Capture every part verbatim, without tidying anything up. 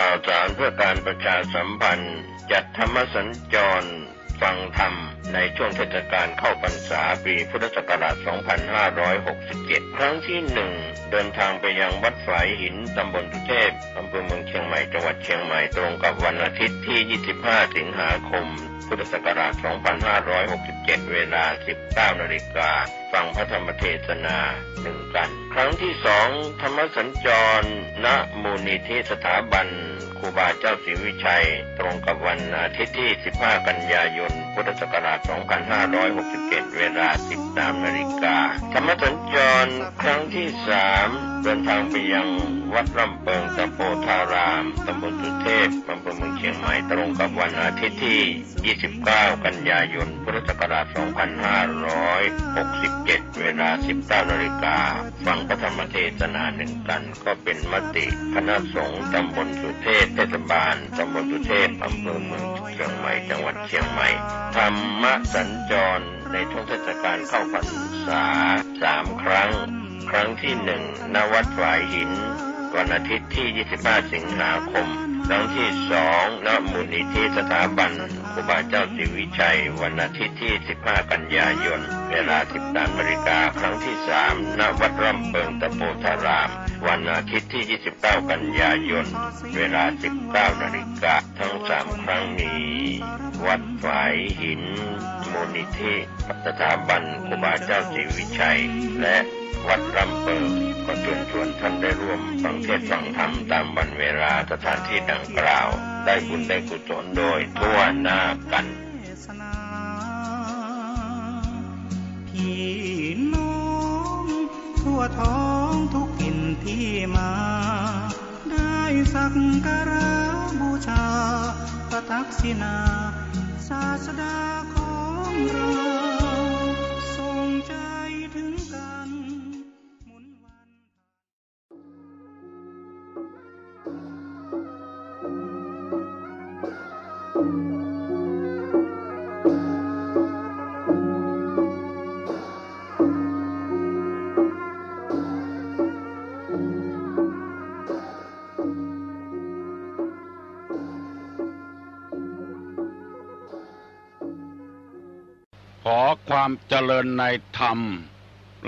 ข่าวสารเพื่อการประชาสัมพันธ์ จัดธรรมสัญจรฟังธรรมในช่วงเทศกาลเข้าพรรษาปีพุทธศักราช สองพันห้าร้อยหกสิบเจ็ด ครั้งที่หนึ่ง เดินทางไปยังวัดฝายหิน ตำบลสุเทพ อำเภอเมืองเชียงใหม่ จังหวัดเชียงใหม่ ตรงกับวันอาทิตย์ที่ ยี่สิบห้า สิงหาคม พุทธศักราช สองพันห้าร้อยหกสิบเจ็ด เวลา สิบเก้านาฬิกา ฟังพระธรรมเทศนาหนึ่งกัน ครั้งที่สอง ธรรมสัญจร ณ มูลนิธิสถาบันครูบาเจ้าศรีวิชัย ตรงกับวันอาทิตย์ที่ สิบห้า กันยายน พุทธศักราช สองพันห้าร้อยหกสิบเจ็ด เวลา สิบสามนาฬิกา ธรรมสัญจรครั้งที่สาม เดินทางไปยังวัดร่ำเปิงตะโพธาราม ตำบลสุเทพ อำเภอเมืองเชียงใหม่ ตรงกับวันอาทิตย์ที่ ยี่สิบเก้า กันยายน พุทธศักราช สองพันห้าร้อยหกสิบเจ็ด เวลา สิบเก้านาฬิกา ฟังพระธรรมเทศนาหนึ่งกัน ก็เป็นมติคณะสงฆ์ตำบลสุเทพ เทศบาลตำบลสุเทพ อำเภอเมืองเชียงใหม่ จังหวัดเชียงใหม่ ธรรมสัญจรในช่วงเทศกาลเข้าพรรษาสามครั้ง ครั้งที่หนึ่ง ณ วัดฝายหิน วันอาทิตย์ที่ ยี่สิบห้า สิงหาคม ครั้งที่สอง ณ มูลนิธิสถาบันครูบาเจ้าศรีวิชัย วันอาทิตย์ที่ สิบห้า กันยายน เวลา สิบสามนาฬิกา ครั้งที่สาม ณ วัดร่ำเปิงตะโพธาราม วันอาทิตย์ที่ ยี่สิบเก้า กันยายน เวลา สิบเก้านาฬิกา ทั้งสามครั้งมีวัดฝายหิน มูลนิธิ สถาบันครูบาเจ้าศรีวิชัย และวัดร่ำเปิง ก็เชิญชวนท่านได้ร่วมฟังเทศน์ฟังธรรมตามวันเวลาสถานที่ดังกล่าว ได้บุญได้กุศลโดยทั่วหน้ากัน พี่น้องทั่วท้องทุกถิ่นที่มา ได้สักการะบูชาพระทักษิณา ศาสดาของเรา ทรงใจถึงกัน ขอความเจริญในธรรม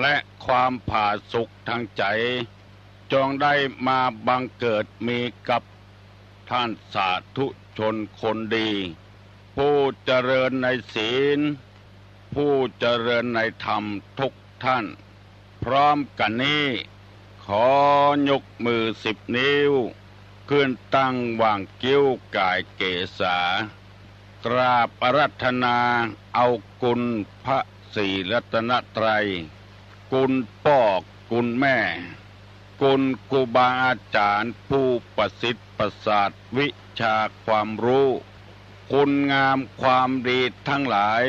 และความผาสุกทางใจ จงได้มาบังเกิดมีกับท่านสาธุชนคนดี ผู้เจริญในศีล ผู้เจริญในธรรมทุกท่าน พร้อมกันนี้ ขอยกมือสิบนิ้ว ขึ้นตั้งหว่างคิ้วก่ายเกศา กราบอาราธนาเอาคุณพระศรีรัตนตรัย คุณป้อ คุณแม่ คุณครูบาอาจารย์ผู้ประสิทธิ์ประสาทวิชาความรู้ คุณงามความดีทั้งหลาย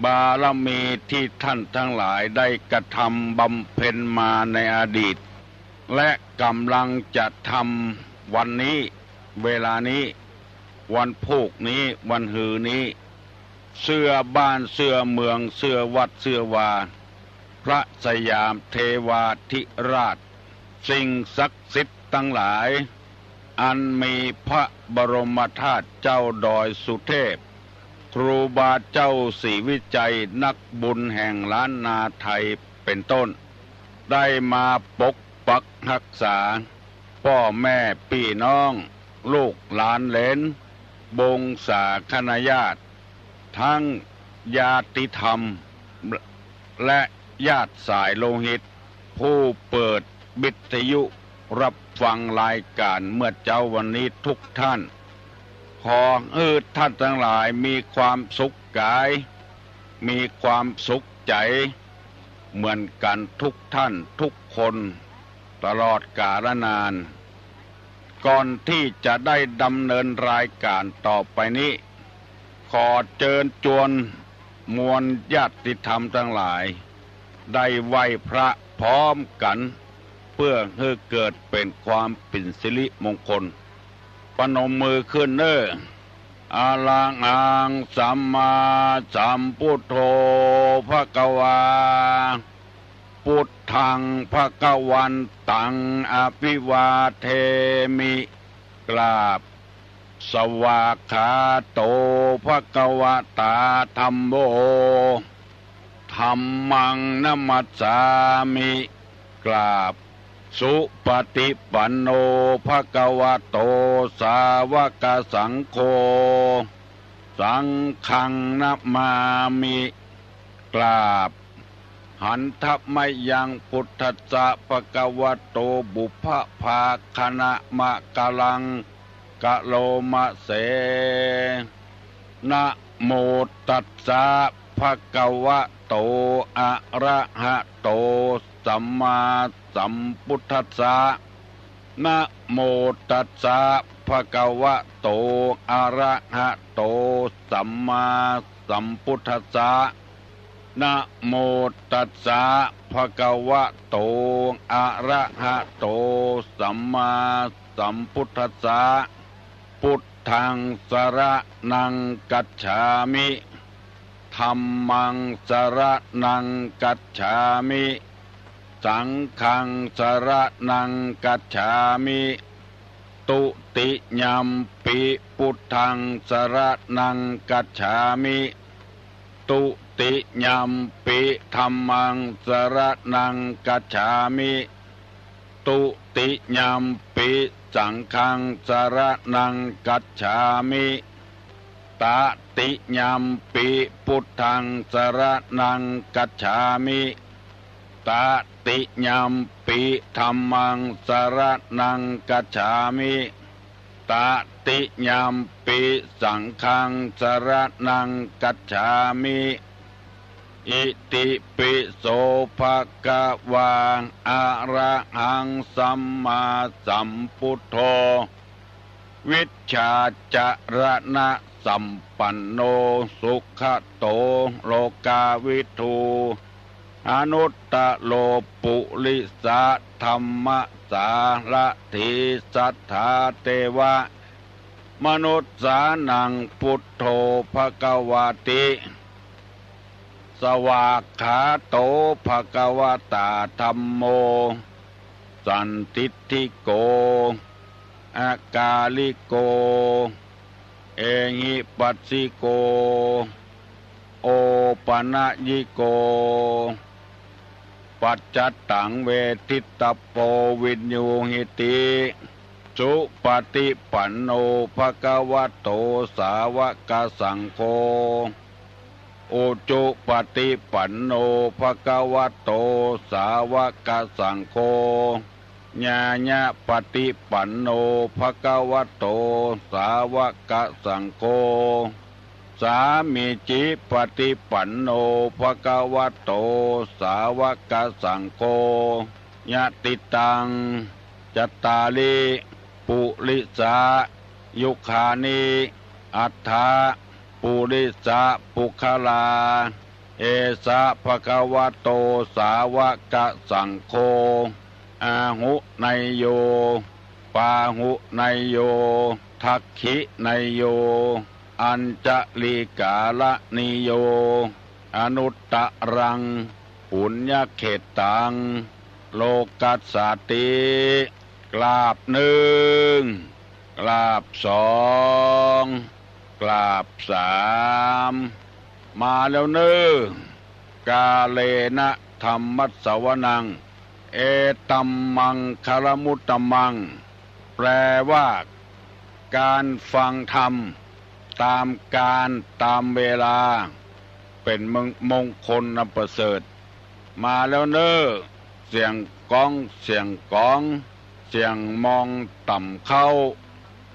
บารมีที่ท่านทั้งหลายได้กระทำบำเพ็ญมาในอดีต และกำลังจะทำวันนี้ เวลานี้ วันพูกนี้ วันฮือนี้ เสื้อบ้าน เสื้อเมือง เสื้อวัด เสื้อวา พระสยามเทวาธิราช สิ่งศักดิ์สิทธิ์ทั้งหลาย อันมีพระบรมธาตุเจ้าดอยสุเทพ ครูบาเจ้าศรีวิชัย นักบุญแห่งล้านนาไทยเป็นต้น ได้มาปกปักรักษา ป้อแม่ปี้น้อง ลูกหลานเหลน วงศาคณาญาติ ทั้งญาติธรรม และญาติสายโลหิต ผู้เปิดวิทยุรับฟังรายการเมื่อเจ๊าวันนี้ทุกท่าน ขอหื้อท่านทั้งหลายมีความสุขกาย มีความสุขใจ๋ เหมือนกั๋นทุกท่านทุกคน ตลอดกาลนาน ก่อนตี้จะได้ดำเนินรายการต่อไปนี้ ขอเจิญจวนมวลญาติธรรมทั้งหลาย ได้ไหว้พระพร้อมกั๋น เปื้อหื้อเกิดเป๋นความเป๋นสิริมงคล ปนมมือขึ้นเน่อ อะระหังสัมมาสัมพุทโธ ภะคะวา พุทธัง ภะคะวันตัง อะภิวาเทมิ กราบ สวากขาโต ภะคะวะตา ธัมโม ธัมมัง นะมัสสามิ กราบ สุปะติปันโน ภะคะวะโต สาวะกะสังโฆ สังฆัง นะมามิ กราบ หันทะมะยัง พุทธัสสะ ภะคะวะโต ปุพพะภาคะณะมะกะลัง กะโลมะเส นะโมตัสสะ ภะคะวะโต อะระหะโต สัมมาสัมพุทธัสสะ นะโมตัสสะ ภะคะวะโต อะระหะโต สัมมาสัมพุทธัสสะ นะโมตัสสะ ภะคะวะโต อะระหะโต สัมมาสัมพุทธัสสะ พุทธัง สะระณัง กัจฉามิ ธัมมัง สะระณัง กัจฉามิ สังฆัง สะระณัง กัจฉามิ ตุติยัมปิ พุทธัง สะระณัง กัจฉามิ ตุติยัมปิ ธัมมัง สะระณัง กัจฉามิ ตุติยัมปิ สังฆัง สะระณัง กัจฉามิ ตะติยัมปิ พุทธัง สะระณัง กัจฉามิ ตะติยัมปิ ธัมมัง สะระณัง กัจฉามิ ตะติยัมปิ สังฆัง สะระณัง กัจฉามิ อิติปิโส ภะคะวา อะระหัง สัมมาสัมพุทโธ วิชชาจะระณะสัมปันโน สุขะโต โลกาวิทู อนุตตะโร ปุริสะธัมมะสารถี สัตถาเตวะ มนุสสานัง พุทโธ ภะคะวะติ สวากขาโต ภะคะวะตา ธัมโม สันทิฏฐิโก อากาลิโก เอหิปัสสิโก โอปะนะยิโก ปัจจัตตัง เวทิตตะโพ วินยูหิติ สุปะติปันโน ภะคะวะโต สาวะกะสังโฆ อุจุปะติปันโน ภะคะวะโต สาวะกะสังโฆ ญาญะปะติปันโน ภะคะวะโต สาวะกะสังโฆ สามีจิปะติปันโน ภะคะวะโต สาวะกะสังโฆ ยะติตัง จัตตาริ ปุริสายุคานิ อัตถะ ปุริสะปุคคลา เอสะ ภะคะวะโต สาวะกะสังโฆ อาหุเนยโย ปาหุเนยโย ทักขิเนยโย อัญจลีกาละนิโย อนุตตะรัง ปุญญะเขตตัง โลกัสสาติ กราบนึ่ง กราบสอง กราบสาม มาแล้วเน่อ กาเลนะธัมมัสสวนัง เอตัมมังคะละมุตตะมัง แปลว่า การฟังธรรม ต๋ามกาลต๋ามเวลา เป๋นมง มงคลอันประเสริฐ มาแล้วเน่อ เสียงก๊อง เสียงก๋อง เสียงมองต่ำเข้า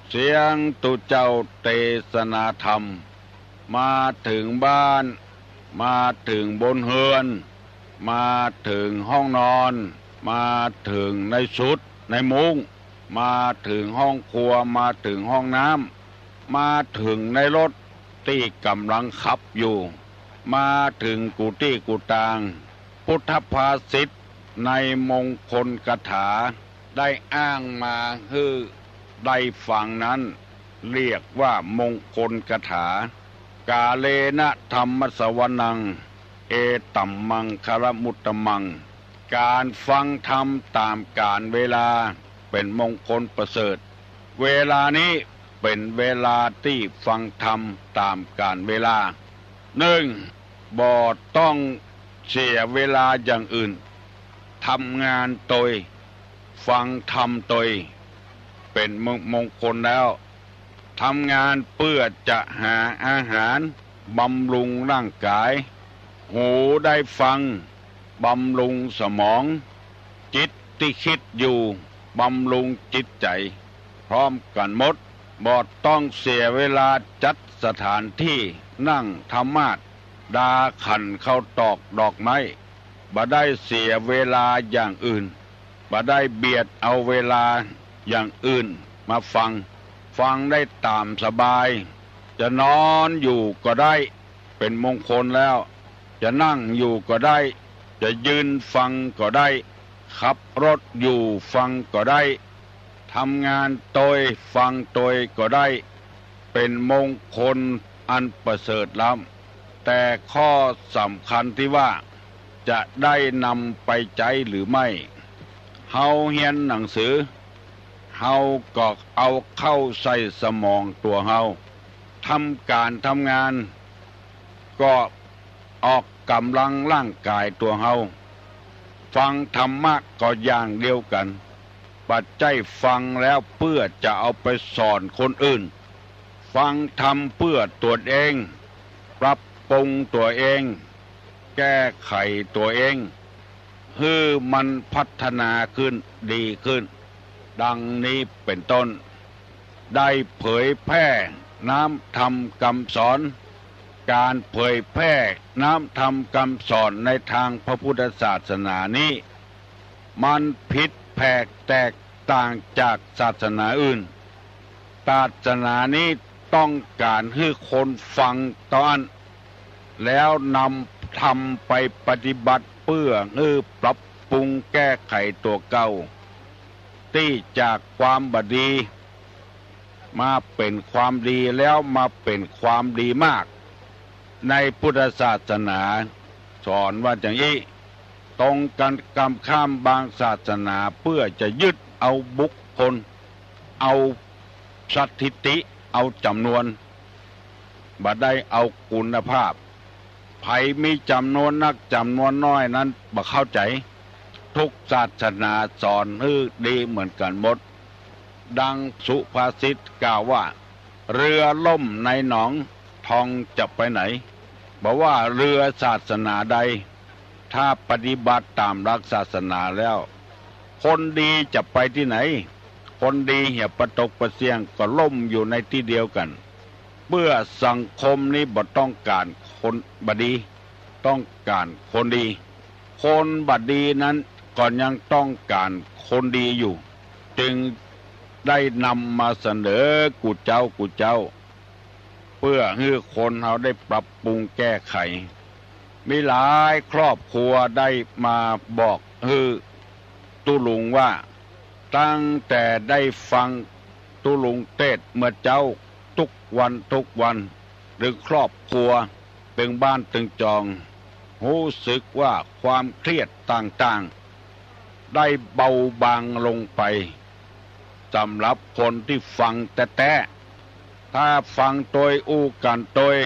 เสียงตุ๊เจ้าเตสนาธรรม มาเถิงบ้าน มาเถิงบนเฮือน มาเถิงห้องนอน มาเถิงในสุด ในมุ้ง มาเถิงห้องครัว มาเถิงห้องน้ำ มาเถิงในรถตี้ก่ำลังขับอยู่ มาเถิงกู้ตี้กู้ตาง พุทธภาษิตในมงคลคาถาได้อ้างมาหื้อได้ฟังนั้น เรียกว่ามงคลคาถา กาเลนะธัมมัสสวนัง เอตัมมังคะละมุตตะมัง การฟังธรรมต๋ามกาลเวลาเป๋นมงคลประเสริฐ เวลานี้เป๋นเวลาตี้ฟังธรรมต๋ามก๋าลเวลา นึ่ง บ่ต้องเสียเวลาอย่างอื่น ทำงานโตยฟังธรรมโตย เป๋นมงคลแล้ว ทำงานเปื้อจะหาอาหารบำรุงร่างก๋าย หูได้ฟังบำรุงสมอง จิตตี้กึ๊ดอยู่บำรุงจิตใจ๋ พร้อมกั๋นหมด บ่ต้องเสียเวลาจัดสถานตี้นั่งธรรมาสน์ ดาขันข้าวตอกดอกไม้ บ่ได้เสียเวลาอย่างอื่น บ่ได้เบียดเอาเวลาอย่างอื่นมาฟัง ฟังได้ต๋ามสบาย จะนอนอยู่ก็ได้ เป๋นมงคลแล้ว จะนั่งอยู่ก็ได้ จะยืนฟังก็ได้ ขับรถอยู่ฟังก็ได้ ทำงานโตยฟังโตยก็ได้ เป๋นมงคลอันประเสริฐล้ำ แต่ข้อสำคัญตี้ว่า จะได้นำไปใจ๊หรือไม่ เฮาเฮียนหนังสือ เฮาก็เอาเข้าใส่สมองตั๋วเฮา ทำก๋านทำงาน ก็ออกก๋ำลังร่างก๋ายตั๋วเฮา ฟังธรรมะก็อย่างเดียวกั๋น บ่ใจ้ฟังแล้วเปื้อจะเอาไปสอนคนอื่น ฟังธรรมเปื้อตั๋วเอง ปรับปรุงตั๋วเอง แก้ไขตั๋วเอง หื้อมันพัฒนาขึ้น ดีขึ้น ดังนี้เป๋นต้น ได้เผยแพร่น้ำธรรมกำสอน ก๋านเผยแพร่น้ำธรรมกำสอนในตางพระพุทธศาสนานี้ มันผิดแผกแตกต่างจากศาสนาอื่น ศาสนานี้ต้องก๋านหื้อคนฟังเต้าอั้น แล้วนำธรรมไปปฏิบัติเปื้อหื้อปรับปรุงแก้ไขตั๋วเก่า ตี้จากความบ่ดี มาเป๋นความดี แล้วมาเป๋นความดีมาก ในพุทธศาสนาสอนว่าจั้งอี้ ตรงกั๋นก๋ำข้ามบางศาสนาเปื้อจะยึดเอาบุคคล เอาสถิติ เอาจ๋ำนวน บ่ได้เอาคุณภาพ ใผมีจ๋ำนวนนักจ๋ำนวนน้อยนั้นบ่เข้าใจ๋ ทุกศาสนาสอนหื้อดีเหมือนกั๋นหมด ดังสุภาษิตกล่าวว่า เรือล่มในหนอง ทองจะไปไหน บ่ว่าเรือศาสนาใด ถ้าปฏิบัติต๋ามหลักศาสนาแล้ว คนดีจะไปตี้ไหน คนดีเหียปะตกปะเสี้ยงก็ล่มอยู่ในตี้เดียวกั๋น เปื้อสังคมนี้บ่ต้องก๋านคนบ่ดี ต้องก๋านคนดี คนบ่ดีนั้นก็ยังต้องก๋านคนดีอยู่ จึงได้นำมาเสนอกู้เจ๊ากู้เจ๊า เปื้อหื้อคนเฮาได้ปรับปรุงแก้ไข มีหลายครอบครัวได้มาบอกหื้อตุ๊ลุงว่า ตั้งแต่ได้ฟังตุ๊ลุงเตสน์เมื่อเจ๊า ทุกวันทุกวัน ตึงครอบครัว ตึงบ้านตึงจอง ฮู้สึกว่าความเครียดต่างๆ ได้เบาบางลงไป สำหรับคนตี้ฟังแต๊ๆ ถ้าฟังโตยอู้กั๋นโตย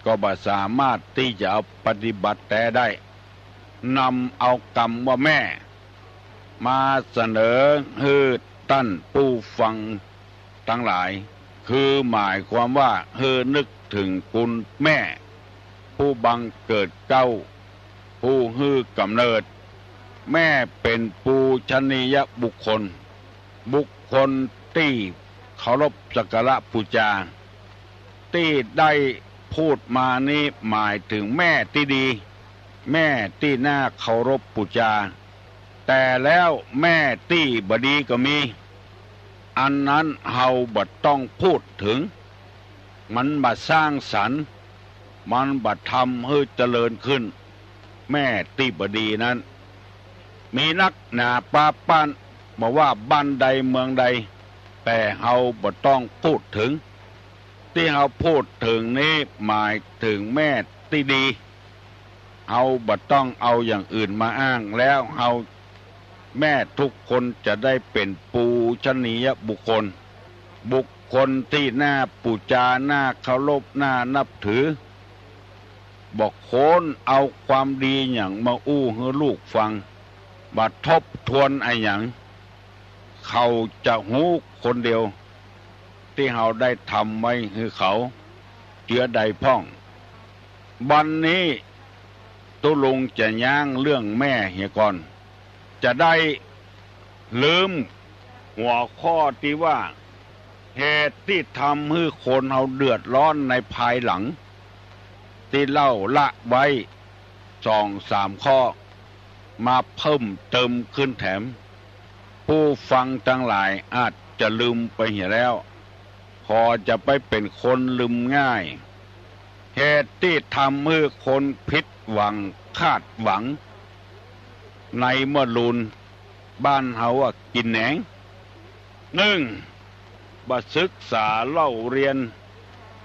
ก็บ่สามารถตี้จะเอาปฏิบัติแต๊ได้ นำเอากำว่าแม่ มาเสนอหื้อต้านผู้ฟังตังหลาย คือหมายความว่าหื้อนึกเถิงคุณแม่ ผู้บังเกิดเกล้า ผู้หื้อกำเนิด แม่เป๋นปูชนียบุคคล บุคคลตี้เคารพสักการะปู๋จา ตี้ได้พูดมานี้หมายเถิงแม่ตี้ดี แม่ตี้น่าเคารพปู๋จา แต่แล้วแม่ตี้บ่ดีก็มี อันนั้นเฮาบ่ต้องพูดเถิง มันบ่สร้างสรรค์ มันบ่ทำหื้อเจริญขึ้น แม่ตี้บ่ดีนั้น มีนักหนาปาป๊าน บ่ว่าบ้านใดเมืองใด แต่เฮาบ่ต้องพูดเถิง ตี้เฮาพูดเถิงนี้หมายเถิงแม่ตี้ดี เฮาบ่ต้องเอาอย่างอื่นมาอ้าง แล้วเฮา แม่ทุกคนจะได้เป๋นปูชนียบุคคล บุคคลตี้น่าปู๋จา น่าเคารพ น่านับถือ บ่โค้นเอาความดีหยังมาอู้หื้อลูกฟัง บ่ทบทวนอะหยัง เขาจะฮู้คนเดียว ตี้เฮาได้ทำไว้หื้อเขา เจื้อใดพ่อง บัดนี้ตุ๊ลุงจะย้างเรื่องแม่เหียก่อน จะได้ลืมหัวข้อตี้ว่า เหตุตี้ทำหื้อคนเฮาเดือดร้อนในภายหลัง ตี้เล่าละไว้สองสามข้อ มาเพิ่มเติมขึ้นแถม ผู้ฟังตังหลายอาจจะลืมไปเหียแล้ว ขอจะไปเป๋นคนลืมง่าย เหตุตี้ทำหื้อคนผิดหวังคาดหวัง ในเมื่อลูน บ้านเฮาว่ากิ๋นแหนง นึ่ง บ่ศึกษาเล่าเรียน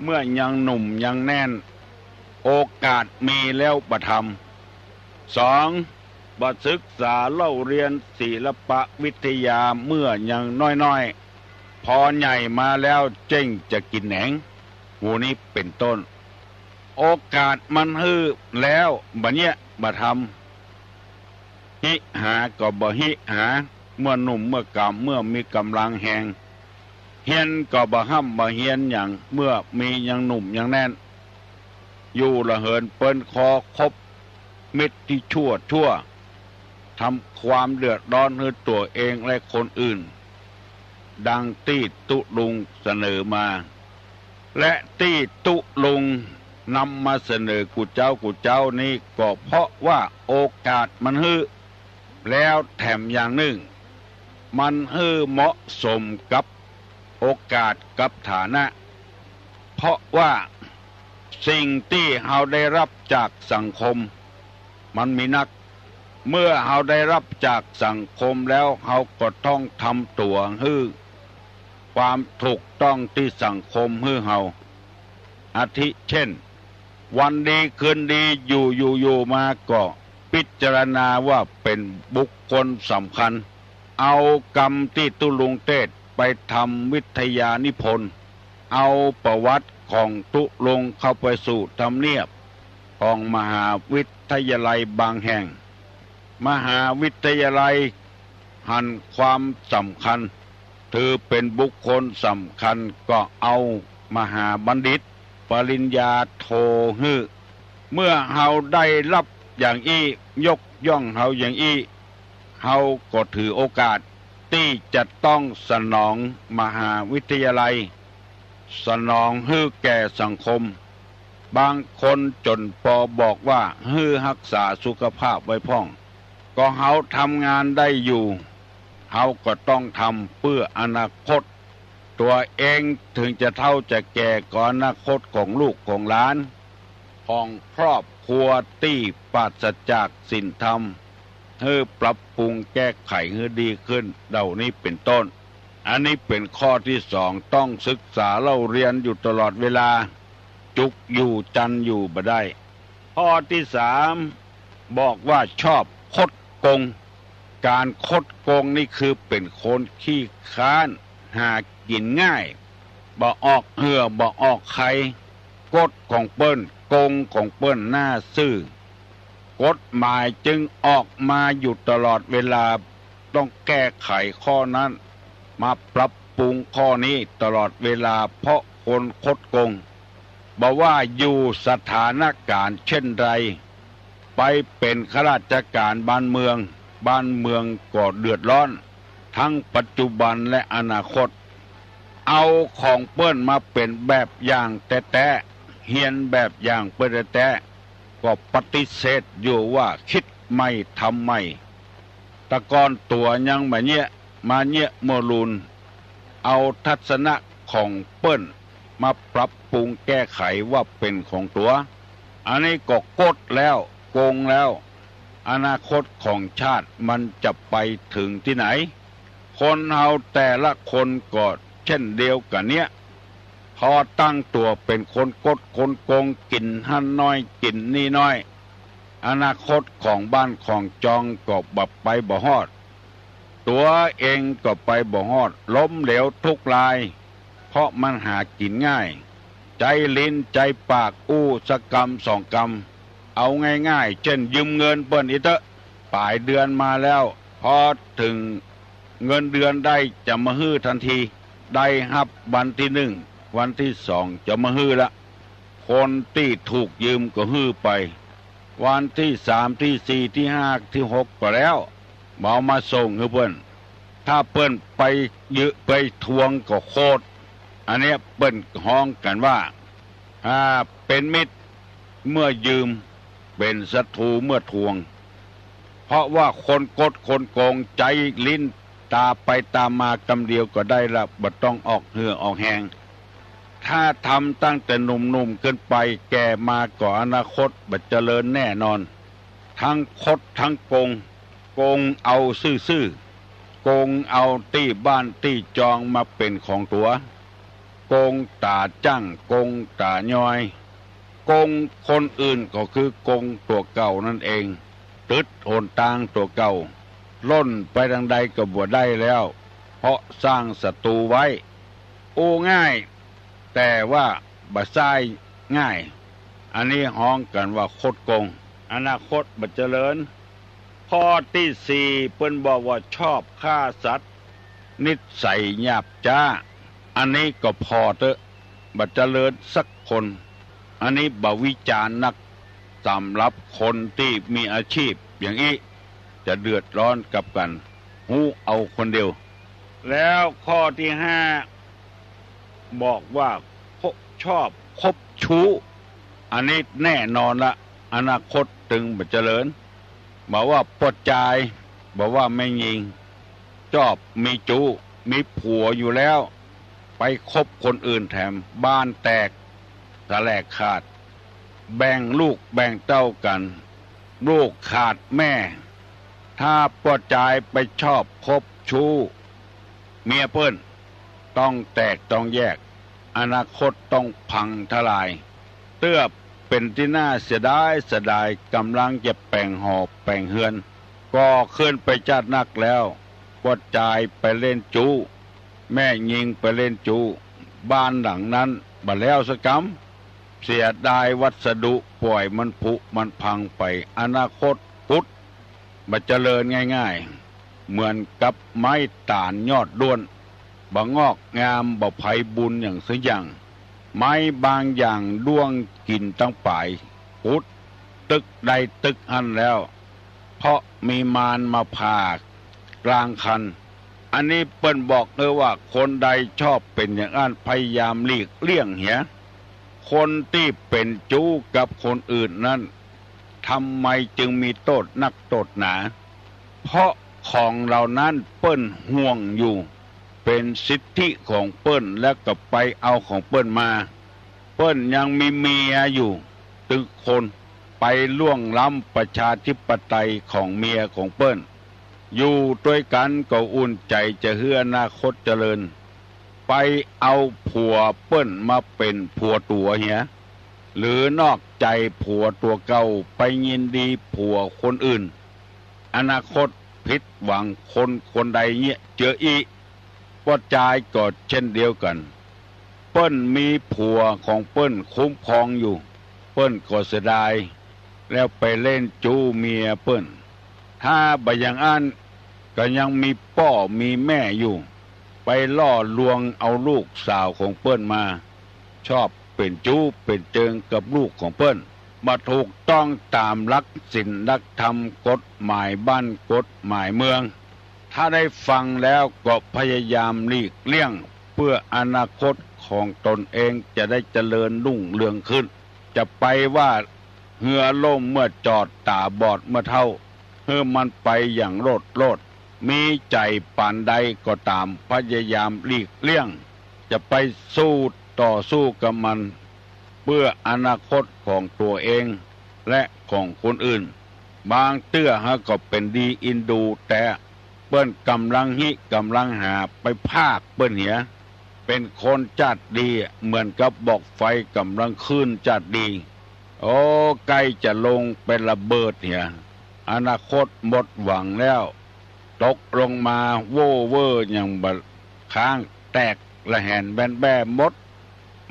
เมื่อยังหนุ่มยังแน่น โอกาสมีแล้วบ่ทำ สอง บ่ศึกษาเล่าเรียนศิลปวิทยาเมื่อยังน้อยๆ พอใหญ่มาแล้วเจ๊งจะกิ๋นแหนง หมู่นี้เป๋นต้น โอกาสมันหื้อแล้วบ่เยียะบ่ทำ ฮิหาก็บ่ฮิหา เมื่อหนุ่มเมื่อกำ เมื่อมีก๋ำลังแฮง เฮียนก็บ่ฮ่ำบ่เฮียนหยัง เมื่อมียังหนุ่มยังแน่น อยู่ละเหินเปิ้นคอคบมิตรตี้ชั่วชั่ว ทำความเดือดร้อนหื้อตั๋วเองและคนอื่น ดังตี้ตุ๊ลุงเสนอมา และตี้ตุ๊ลุงนำมาเสนอกู้เจ๊ากู้เจ๊านี้ ก็เพราะว่าโอกาสมันหื้อ แล้วแถมอย่างนึ่ง มันหื้อเหมาะสมกับโอกาสกับฐานะ เพราะว่าสิ่งตี้เฮาได้รับจากสังคม มันมีนัก เมื่อเฮาได้รับจากสังคมแล้ว เฮาก็ต้องทำตั๋วหื้อความถูกต้องตี้สังคมหื้อเฮา อาทิเช่น วันดีคืนดี อยู่ๆ อยู่มาก็พิจารณาว่าเป๋นบุคคลสำคัญ เอากำตี้ตุ๊ลุงเตศน์ไปทำวิทยานิพนธ์ เอาประวัติของตุ๊ลุงเข้าไปสู่ทำเนียบของมหาวิทยาลัยบางแห่ง มหาวิทยาลัยหันความสำคัญ ถือเป๋นบุคคลสำคัญ ก็เอามหาบัณฑิตปริญญาโทหื้อ เมื่อเฮาได้รับอย่างอี้ ยกย่องเฮาอย่างอี้ เฮาก็ถือโอกาสตี้จะต้องสนองมหาวิทยาลัย สนองหื้อแก่สังคม บางคนจ๋นปอบอกว่าหื้อฮักษาสุขภาพไว้พ่อง ก็เฮาทำงานได้อยู่ เฮาก็ต้องทำเปื้ออนาคตตั๋วเอง เถิงจะเฒ่าจะแก่ ก็อนาคตของลูกของหลาน ของครอบครัวตี้ปราศจากศีลธรรม หื้อปรับปรุงแก้ไขหื้อดีขึ้น เหล่านี้เป๋นต้น อันนี้เป๋นข้อตี้สอง ต้องศึกษาเล่าเรียนอยู่ตลอดเวลา จุกอยู่จันอยู่บ่ได้ ข้อตี้สาม บอกว่าชอบคดโกง ก๋านคดโกงนี่คือเป๋นคนขี้คร้าน หากิ๋นง่าย บ่ออกเหื่อบ่ออกใค กฎของเปิ้น โกงของเปิ้นหน้าซื่อ กฎหมายจึงออกมาอยู่ตลอดเวลา ต้องแก้ไขข้อนั้น มาปรับปรุงข้อนี้ตลอดเวลา เพราะคนคดโกง บ่ว่าอยู่สถานก๋ารณ์เช่นใด ไปเป๋นข้าราชก๋ารณ์บ้านเมือง บ้านเมืองก็เดือดร้อน ทั้งปัจจุบันและอนาคต เอาของเปิ้นมาเป๋นแบบอย่างแต๊ๆ เฮียนแบบอย่างเปิ้นแต๊ๆ ก็ปฏิเสธอยู่ว่าคิดใหม่ทำใหม่ แต่ก่อนตั๋วยังบ่เยียะ มาเยียะเมื่อลูน เอาทัศนะของเปิ้นมาปรับปรุงแก้ไขว่าเป๋นของตั๋ว อันนี้ก็กดแล้ว โกงแล้ว อนาคตของชาติมันจะไปเถิงตี้ไหน คนเฮาแต่ละคนก็เช่นเดียวกั๋นเนี้ย พอตั้งตั๋วเป๋นคนคดคนโกง กิ๋นหั้นน้อยกิ๋นนี่น้อย อนาคตของบ้านของจองก็บ่ไปบ่ฮอด ตั๋วเองก็ไปบ่ฮอด ล้มเหลวทุกราย เพราะมันหากิ๋นง่าย ใจ๊ลิ้นใจ๊ปากอู้สักกำสองกำ เอาง่ายๆ เจ้นยืมเงินเปิ้นอี้เต๊อะ ป๋ายเดือนมาแล้ว พอเถิงเงินเดือนได้จะมาหื้อตันที ได้ฮับวันตี้นึ่ง วันตี้สองจะมาหื้อละ คนตี้ถูกยืมก็หื้อไป วันตี้สาม ตี้สี่ ตี้ห้า ตี้หกก็แล้ว บ่เอามาส่งหื้อเปิ้น ถ้าเปิ้นไปยืมไปทวงก็โขด อันเนี้ยเปิ้นฮ้องกั๋นว่า อ่า เป๋นมิตรเมื่อยืม เป๋นศัตรูเมื่อทวง เพราะว่าคนก๊ดคนโกงใจ๊ลิ้นตาไปตามากำเดียวก็ได้ละ บ่ต้องออกเหื่อออกแฮง ถ้าทำตั้งแต่หนุ่มๆ ขึ้นไป แก่มาก็อนาคตบ่เจริญแน่นอน ทั้งคดทั้งโกง โกงเอาซื่อๆ โกงเอาตี้บ้านตี้จองมาเป๋นของตั๋ว โกงต๋าจ้าง โกงต๋ายอย โกงคนอื่นก็คือโกงตั๋วเก่านั่นเอง ตึดหนตางตั๋วเก่า ล่นไปตางใดก็บ่ได้แล้ว เพราะสร้างศัตรูไว้ อู้ง่าย แต่ว่าบ่ใจ๊ง่าย อันนี้ฮ้องกั๋นว่าคดโกง อนาคตบ่เจริญ ข้อตี้สี่ เปิ้นบอกว่าชอบฆ่าสัตว์ นิสัยหยาบจ๊า อันนี้ก็ผ่อเต๊อะ บ่เจริญสักคน อันนี้บ่วิจารณ์นัก สำหรับคนตี้มีอาชีพอย่างอี้ จะเดือดร้อนกับกั๋น ฮู้เอาคนเดียว แล้วข้อตี้ห้า บอกว่า ชอบคบชู้ อันนี้แน่นอนละ อนาคตตึงบ่เจริญ บ่ว่าป้อจาย บ่ว่าแม่ญิง จอบมีจู๊ มีผัวอยู่แล้ว ไปคบคนอื่นแถม บ้านแตก สะแหลกขาด แบ่งลูกแบ่งเต้ากั๋น ลูกขาดแม่ ถ้าป้อจายไปชอบคบชู้เมียเปิ้น ต้องแตกต้องแยก อนาคตต้องพังทลาย เตื้อเป๋นตี้น่าเสียดายเสียดาย ก่ำลังจะแป๋งหอแป๋งเฮือน ก่อขึ้นไปจ๊าดนักแล้ว ป้อจายไปเล่นจู๊ แม่ญิงไปเล่นจู๊ บ้านหลังนั้นบ่แล้วสักกำ เสียดายวัสดุ ป่อยมันผุมันพังไป อนาคตกุด บ่เจริญง่ายๆ เหมือนกับไม้ต๋าลยอดด้วน บ่งอกงาม บ่ไพบูรย์อย่างสักอย่าง ไม้บางอย่างด้วงกิ๋นตังป๋าย กุดตึกใดตึกหั้นแล้ว เพราะมีมารมาผ่ากลางคัน อันนี้เปิ้นบอกเออว่าคนใดชอบเป๋นอย่างอั้นพยายามหลีกเลี่ยงเหีย คนตี้เป๋นจู๊กับคนอื่นนั้น ทำไมจึงมีโต้ษนักโต้ษหนา เพราะของเหล่านั้นเปิ้นห่วงอยู่ เป๋นสิทธิของเปิ้น แล้วก็ไปเอาของเปิ้นมา เปิ้นยังมีเมียอยู่ตึงคน ไปล่วงล้ำประชาธิปไตยของเมียของเปิ้น อยู่ตวยกั๋นก็อุ่นใจ๋จะหื้ออนาคตเจริญ ไปเอาผัวเปิ้นมาเป๋นผัวตั๋วเหีย หรือนอกใจ๋ผัวตั๋วเก่า ไปยินดีผัวคนอื่น อนาคตผิดหวัง คนคนใดเยียะเจืออี้ ป้อจายก็เช่นเดียวกั๋น เปิ้นมีผัวของเปิ้นคุ้มครองอยู่ เปิ้นก็เสียดาย แล้วไปเล่นจู๊เมียเปิ้น ถ้าบ่อย่างอั้นก็ยังมีป้อมีแม่อยู่ ไปล่อลวงเอาลูกสาวของเปิ้นมา ชอบเป๋นจู๊เป๋นเจิงกับลูกของเปิ้น บ่ถูกต้องต๋ามหลักศีลหลักธรรม กฎหมายบ้านกฎหมายเมือง ถ้าได้ฟังแล้วก็พยายามหลีกเลี่ยง เพื่ออนาคตของตนเองจะได้เจริญรุ่งเรืองขึ้น จะไปว่าเฮือล่มเมื่อจอด ต๋าบอดเมื่อเฒ่า หื้อมันไปอย่างโลดโลด มีใจ๋ปานใดก็ต๋าม พยายามหลีกเลี่ยง จะไปสู้ต่อสู้กับมัน เพื่ออนาคตของตั๋วเองและของคนอื่น บางเตื้อหาก็เป๋นดีอินดูแต๊ เปิ้นก่ำลังฮิก่ำลังหา ไปพากเปิ้นเหีย เป๋นคนจ้าดดี เหมือนกับบอกไฟก่ำลังขึ้นจ้าดดี โอ้ ใก้จะลงไประเบิดเหีย อนาคตหมดหวังแล้ว ตกลงมาโว่เว่ออย่างบ่า ค้างแตกระแหนแบนแบ้หมด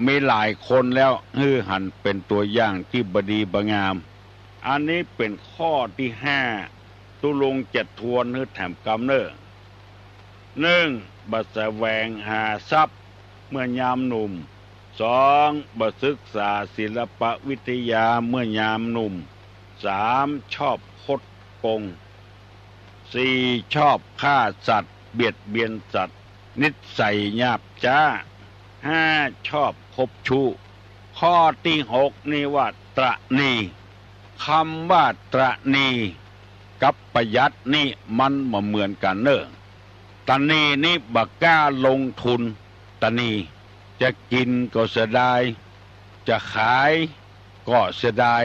มีหลายคนแล้ว หื้อหันเป๋นตั๋วอย่างตี้บ่ดีบ่งาม อันนี้เป๋นข้อตี้ห้า ตุ๊ลุงจะทวนหื้อแถมกำเน่อ นึ่ง บ่แสวงหาทรัพย์เมื่อยามหนุ่ม สอง บ่ศึกษาศิลปวิทยาเมื่อยามหนุ่ม สาม ชอบคดโกง สี่ ชอบฆ่าสัตว์ เบียดเบียนสัตว์ นิสัยหยาบจ๊า ห้า ชอบคบชู้ ข้อตี้หกนี่ว่าตระหนี่ กำว่าตระหนี่กับประหยัดนี่มันบ่เหมือนกั๋นเน่อ ตระหนี่นี่บ่กล้าลงทุน ตระหนี่จะกิ๋นก็เสียดาย จะขายก็เสียดาย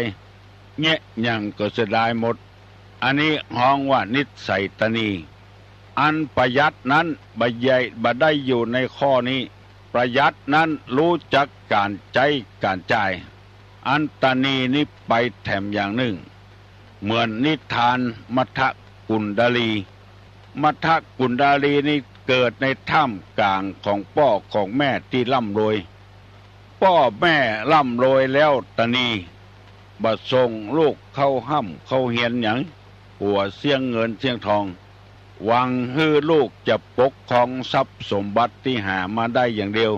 เยียะหยังก็เสียดายหมด อันนี้ฮ้องว่านิสัยตระหนี่ อันประหยัดนั้นบ่ใหญ่ บ่ได้อยู่ในข้อนี้ ประหยัดนั้นฮู้จักก๋านใจ๊ก๋านจ่าย อันตระหนี่นี่ไปแถมอย่างนึ่ง เหมือนนิทานมัทธกุณฑลี มัทธกุณฑลีนี่เกิดในท่ามก๋างของป้อของแม่ตี้ร่ำรวย ป้อแม่ร่ำรวยแล้วตระหนี่ บ่ส่งลูกเข้าฮ่ำเข้าเฮียนหยัง กั๋วเสี้ยงเงินเสี้ยงทอง หวังหื้อลูกจะปกครองทรัพย์สมบัติตี้หามาได้อย่างเดียว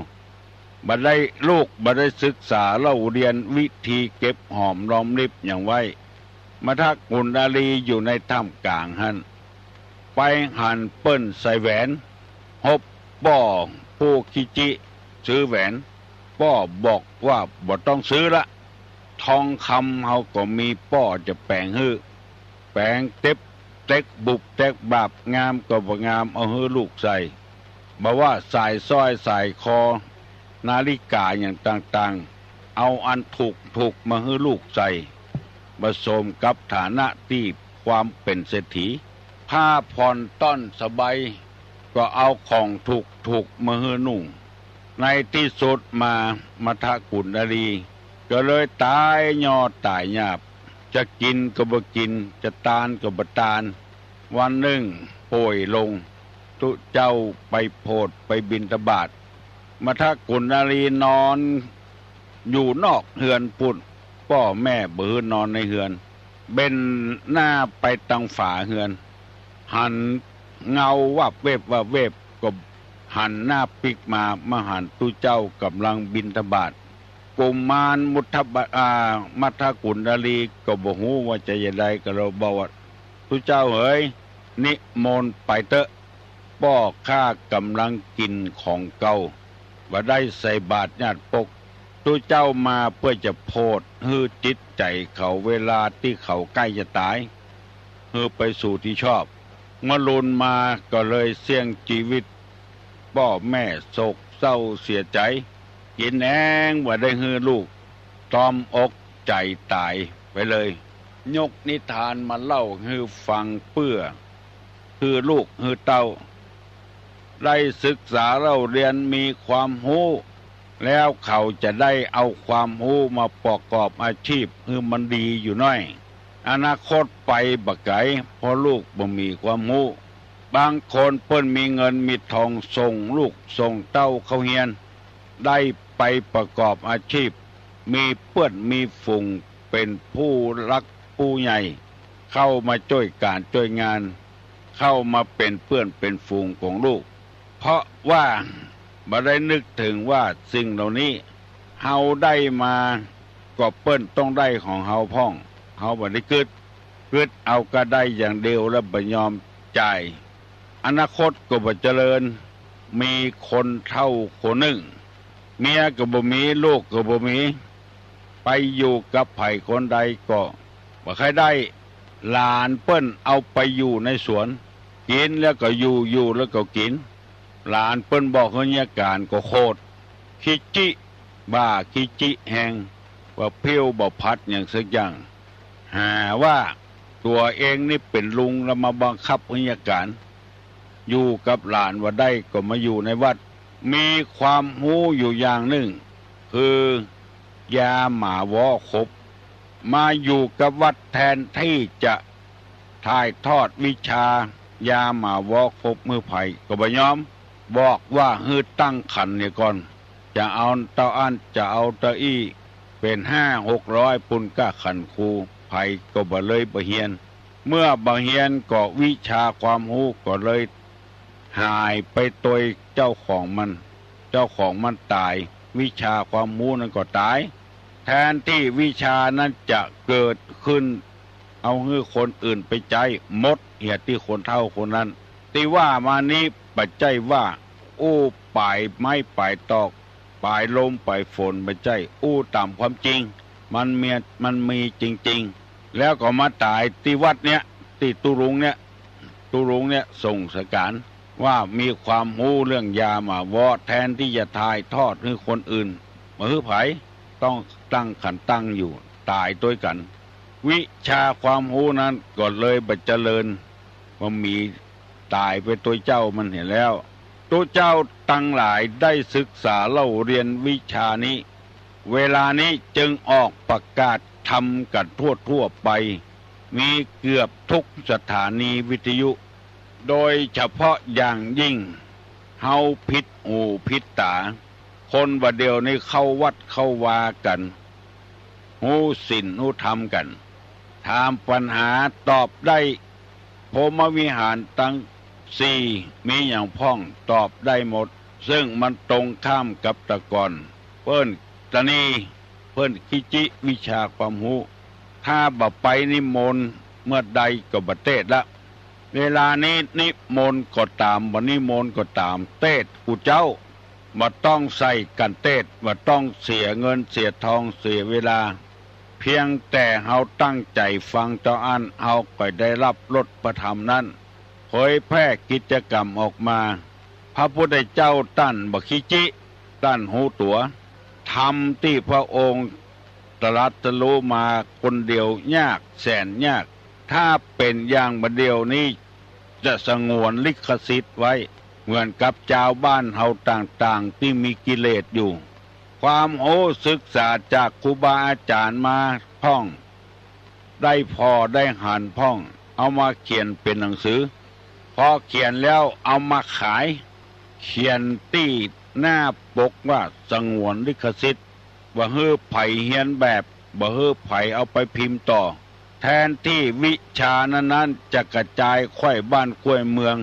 บ่ได้ ลูกบ่ได้ศึกษาเล่าเรียนวิธีเก็บหอมรอมริบหยังไว้ มัทธกุณฑลีอยู่ในท่ามก๋างหั้น ไปหันเปิ้นใส่แหวน ฮบป้อผู้ขี้จี้ซื้อแหวน ป้อบอกว่าบ่ต้องซื้อละ ทองคำเฮาก็มี ป้อจะแป๋งหื้อ แป๋งเต็บเต็กบุบแตกบาบ งามก็บ่งาม เอาหื้อลูกใส่ บ่ว่าสายสร้อยสายคอ นาฬิกาหยังต่างๆ เอาอันถูกๆ มาหื้อลูกใส่ ผสมกับฐานะตี้ความเป๋นเศรษฐี ผ้าผ่อนต้อนสบาย ก็เอาของถูกๆ มาหื้อนุ่ง ในตี้สุดมามัทธกุณฑลีก็เลยต๋ายยอดต๋ายหยาบ จะกิ๋นก็บ่กิ๋น จะตานก็บ่ตาน วันนึ่งป่วยลง ตุ๊เจ้าไปโผดไปบิณฑบาต มัทธกุณฑลีนอนอยู่นอกเฮือนปู้น ป้อแม่บ่หื้อนอนในเฮือน เบ้นหน้าไปตางฝาเฮือน หันเงาวับเว็บวับเว็บ ก็หันหน้าปิ๊กมา มาหันตุ๊เจ้าก่ำลังบิณฑบาต กุมารมุทธบะ อ่า มัทธกุณฑลีก็บ่ฮู้ว่าจะจะใด ก็เลยบอกว่า ตุ๊เจ้าเหย นิมนต์ไปเต๊อะ ป้อข้าก่ำลังกิ๋นของเก่า บ่ได้ใส่บาตรญาติปก ตุ๊เจ้ามาเปื้อจะโผดหื้อจิตใจ๋เขา เวลาตี้เขาใก้จะต๋าย หื้อไปสู่ตี้ชอบ เมื่อลุนมาก็เลยเสี่ยงจีวิต ป้อแม่โศกเศร้าเสียใจ๋ กิ๋นแฮงบ่ได้หื้อลูก ตอมอกใจ๋ต๋ายไปเลย ยกนิทานมาเล่าหื้อฟังเปื้อหื้อลูกหื้อเต้า ได้ศึกษาเล่าเรียนมีความฮู้ แล้วเขาจะได้เอาความฮู้มาประกอบอาชีพหื้อมันดีอยู่น้อย อนาคตไปบ่ไก๋ เพราะลูกบ่มีความฮู้ บางคนเปิ้นมีเงินมีทองส่งลูกส่งเต้าเข้าเฮียน ได้ไปประกอบอาชีพ มีเปื้อนมีฝูงเป๋นผู้หลักผู้ใหญ่ เข้ามาจ้วยก๋านจ้วยงาน เข้ามาเป๋นเปื้อนเป๋นฝูงของลูก เพราะว่าบ่ได้นึกเถิงว่าสิ่งเหล่านี้เฮาได้มา ก็เปิ้นต้องได้ของเฮาพ่อง เฮาบ่ได้กึ๊ด กึ๊ดเอาก็ได้อย่างเดียวแล้วบ่ยอมจ่าย อนาคตก็บ่เจริญ มีคนเฒ่าคนนึ่ง เมียก็บ่มี ลูกก็บ่มี ไปอยู่กับใผคนใดก็บ่ใค่ได้ หลานเปิ้นเอาไปอยู่ในสวน กิ๋นแล้วก็อยู่ อยู่แล้วก็กิ๋น หลานเปิ้นบอกหื้อเยียะก๋านก็โขด ขี้จี้ บ้าขี้จี้แฮง บ่ผิวบ่ผัดหยังสักอย่าง หาว่าตั๋วเองนี่เป๋นลุงแล้วมาบังคับหื้อเยียะก๋าน อยู่กับหลานบ่ได้ก็มาอยู่ในวัด มีความฮู้อยู่อย่างนึ่ง คือยาหมาวอขบ มาอยู่กับวัดแทนตี้จะถ่ายทอดวิชา ยาหมาเวาะคบหื้อใผก็บ่ยอม บอกว่าหื้อตั้งขันเหียก่อน จะเอาเต้าอั้น จะเอาเต้าอี้ เป๋นห้าหกร้อยปู้นก้าขันครู ใผก็บ่เลยบ่เฮียน เมื่อบ่เฮียนก็วิชาความฮู้ก็เลยหายไปโตยเจ้าของมัน เจ้าของมันต๋าย วิชาความฮู้นั้นก็ต๋าย แทนตี้วิชานั้นจะเกิดขึ้น เอาหื้อคนอื่นไปใจ๊ หมดเหียตี้คนเฒ่าคนนั้น ตี้ว่ามานี้บ่ใจ้ว่าอู้ป๋ายไม้ป๋ายตอก ป๋ายลมป๋ายฝน บ่ใจ้ อู้ต๋ามความจริง มันมี มันมีจริงๆ แล้วก็มาต๋ายตี้วัดเนี้ย ตี้ตุ๊ลุงเนี้ย ตุ๊ลุงเนี้ยส่งสการ ว่ามีความฮู้เรื่องยาหมาเวาะ แทนตี้จะถ่ายทอดหื้อคนอื่น บ่หื้อใผ ต้องตั้งขันตั้งอยู่ ต๋ายโตยกั๋น วิชาความฮู้นั้นก็เลยบ่เจริญ บ่มี ต๋ายไปโตยเจ้ามันเหียแล้ว ตุ๊เจ้าตังหลายได้ศึกษาเล่าเรียนวิชานี้ เวลานี้จึงออกประกาศธรรมกั๋นทั่วๆ ไป มีเกือบทุกสถานีวิทยุ โดยเฉพาะอย่างยิ่ง เฮาผิดหูผิดต๋า คนบ่าเดี่ยวนี้เข้าวัดเข้าวากั๋น ฮู้ศีลฮู้ธรรมกั๋น ถามปัญหาตอบได้ พรหมวิหารตังสี่มีหยังพ่อง ตอบได้หมด ซึ่งมันตรงข้ามกับตะก่อน เปิ้นตะหนี เปิ้นขี้จิวิชาความฮู้ ถ้าบ่ไปนิมนต์เมื่อใดก็บ่เตศน์ละ เวลานี้นิมนต์ก็ต๋าม บ่นิมนต์ก็ต๋าม เตศน์กู้เจ้า บ่ต้องใส่กั๋นเตศน์ บ่ต้องเสียเงินเสียทองเสียเวลา เพียงแต่เฮาตั้งใจ๋ฟังเต้าอั้น เฮาก็ได้ฮับรสพระธรรมนั้น เผยแผ่กิจกรรมออกมา พระพุทธเจ้าต้านบ่ขี้จิ ต้านฮู้ตั๋ว ธรรมตี้พระองค์ตรัสรู้มาคนเดียวยากแสนยาก ถ้าเป๋นอย่างบ่าเดี่ยวนี้ จะสงวนลิขสิทธิ์ไว้ เหมือนกับจาวบ้านเฮาต่างๆ ตี้มีกิเลสอยู่ ความฮู้ศึกษาจากครูบาอาจ๋ารย์มาพ่อง ได้ผ่อได้หันพ่อง เอามาเขียนเป๋นหนังสือ พอเขียนแล้วเอามาขาย เขียนตี้หน้าปกว่าสงวนลิขสิทธิ์ บ่หื้อใผเฮียนแบบ บ่หื้อใผเอาไปพิมพ์ต่อ แทนตี้วิชานั้นๆ จะกระจายไขว้บ้านไขว้เมือง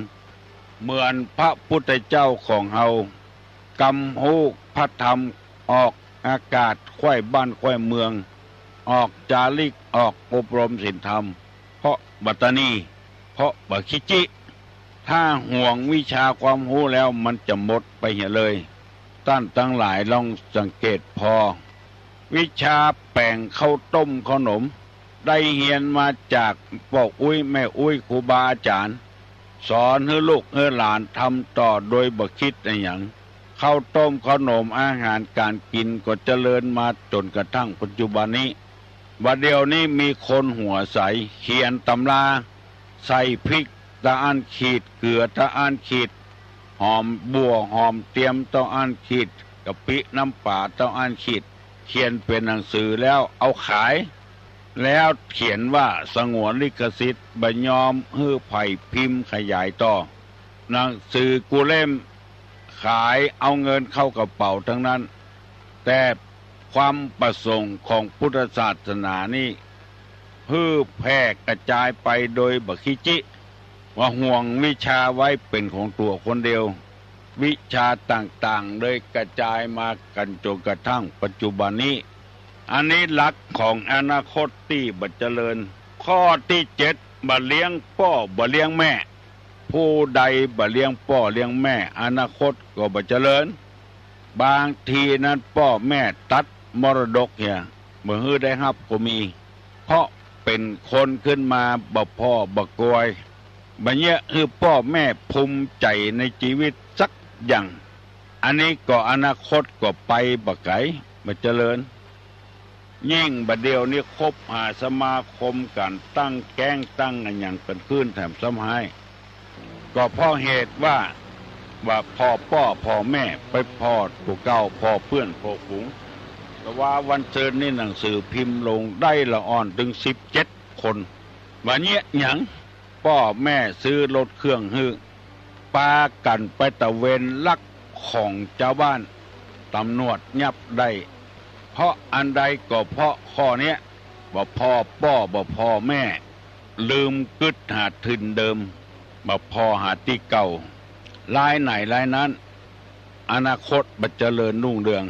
เหมือนพระพุทธเจ้าของเฮา กำฮู้พระธรรมออกอากาศไขว้บ้านไขว้เมือง ออกจาริก ออกอบรมศีลธรรม เพราะบ่ตะหนี เพราะบ่ขี้จิ ถ้าหวงวิชาความฮู้แล้วมันจะหมดไปเหียเลย ต้านตังหลายลองสังเกตผ่อ วิชาแป๋งข้าวต้มข้าวหนม ได้เฮียนมาจากป้ออุ๊ยแม่อุ๊ยครูบาอาจ๋ารย์ สอนหื้อลูกหื้อหลานทำต่อโดยบ่คิดอะหยัง ข้าวต้มข้าวหนมอาหารก๋านกิ๋นก็เจริญมาจ๋นกระทั่งปัจจุบันนี้ บ่าเดี่ยวนี้มีคนหัวใส เขียนตำรา ใส่พริกเต้าอั้นขีด เกือเต้าอั้นขีด หอมบั่วหอมเตียมเต้าอั้นขีด กะปิน้ำปลาเต้าอั้นขีด เขียนเป๋นหนังสือแล้วเอาขาย แล้วเขียนว่าสงวนลิขสิทธิ์ บ่ยอมหื้อใผพิมพ์ขยายต่อ หนังสือกู้เล่มขายเอาเงินเข้ากระเป๋าตังนั้น แต่ความประสงค์ของพุทธศาสนานี้ หื้อแผ่กระจายไปโดยบ่ขี้จิ ว่าหวงวิชาไว้เป๋นของตั๋วคนเดียว วิชาต่างๆ เลยกระจายมากั๋นจ๋นกระทั่งปัจจุบันนี้ อันนี้หลักของอนาคตตี้บ่เจริญ ข้อตี้เจ็ด บ่เลี้ยงป้อบ่เลี้ยงแม่ ผู้ใดบ่เลี้ยงป้อเลี้ยงแม่ อนาคตก็บ่เจริญ บางทีนั้นป้อแม่ตัดมรดกเหีย บ่หื้อได้ฮับก็มี เพราะเป๋นคนขึ้นมาบ่พ่อบ่กวย บ่เยียะหื้อป้อแม่ภูมิใจ๋ในจีวิตสักอย่าง อันนี้ก็อนาคตก็ไปบ่ไก๋ บ่เจริญ ยิ่งบ่าเดี่ยวนี้คบหาสมาคมกั๋น ตั้งแก๊งตั้งอะหยังกั๋นขึ้นแถมซ้ำฮ้าย ก็เพราะเหตุว่า ว่าผ่อป้อผ่อแม่ ไปผ่อตั๋วเก่า ผ่อเปื้อนผ่อฝูง แต่ว่าวันซืนนี้หนังสือพิมพ์ลงได้ละอ่อนเถิงสิบเจ็ดคน บ่าเยียะหยัง ป้อแม่ซื้อรถเครื่องหื้อ ปากั๋นไปตระเวนลักของจาวบ้าน ตำรวจยับได้ เพราะอันใดก็เพราะข้อเนี้ย บ่ผ่อป้อบ่ผ่อแม่ ลืมกึ๊ดหาถิ่นเดิม บ่ผ่อหาตี้เก่า รายไหนรายนั้น อนาคตบ่เจริญรุ่งเรือง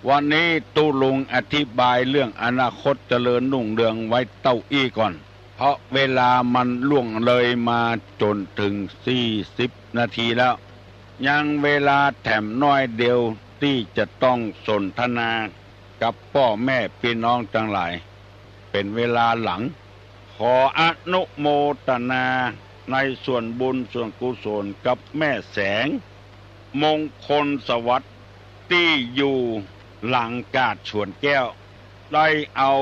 วันนี้ตุ๊ลุงอธิบายเรื่องอนาคตเจริญรุ่งเรืองไว้เต้าอี้ก่อน เพราะเวลามันล่วงเลยมาจ๋นเถิงสี่สิบนาทีแล้ว ยังเวลาแถมน้อยเดียวตี้จะต้องสนทนากับป้อแม่ปี้น้องตังหลาย เป๋นเวลาหลัง ขออนุโมตนาในส่วนบุญส่วนกุศลกับแม่แสง มงคลสวัสดิ์ ตี้อยู่หลังกาดสวนแก้ว ได้เอา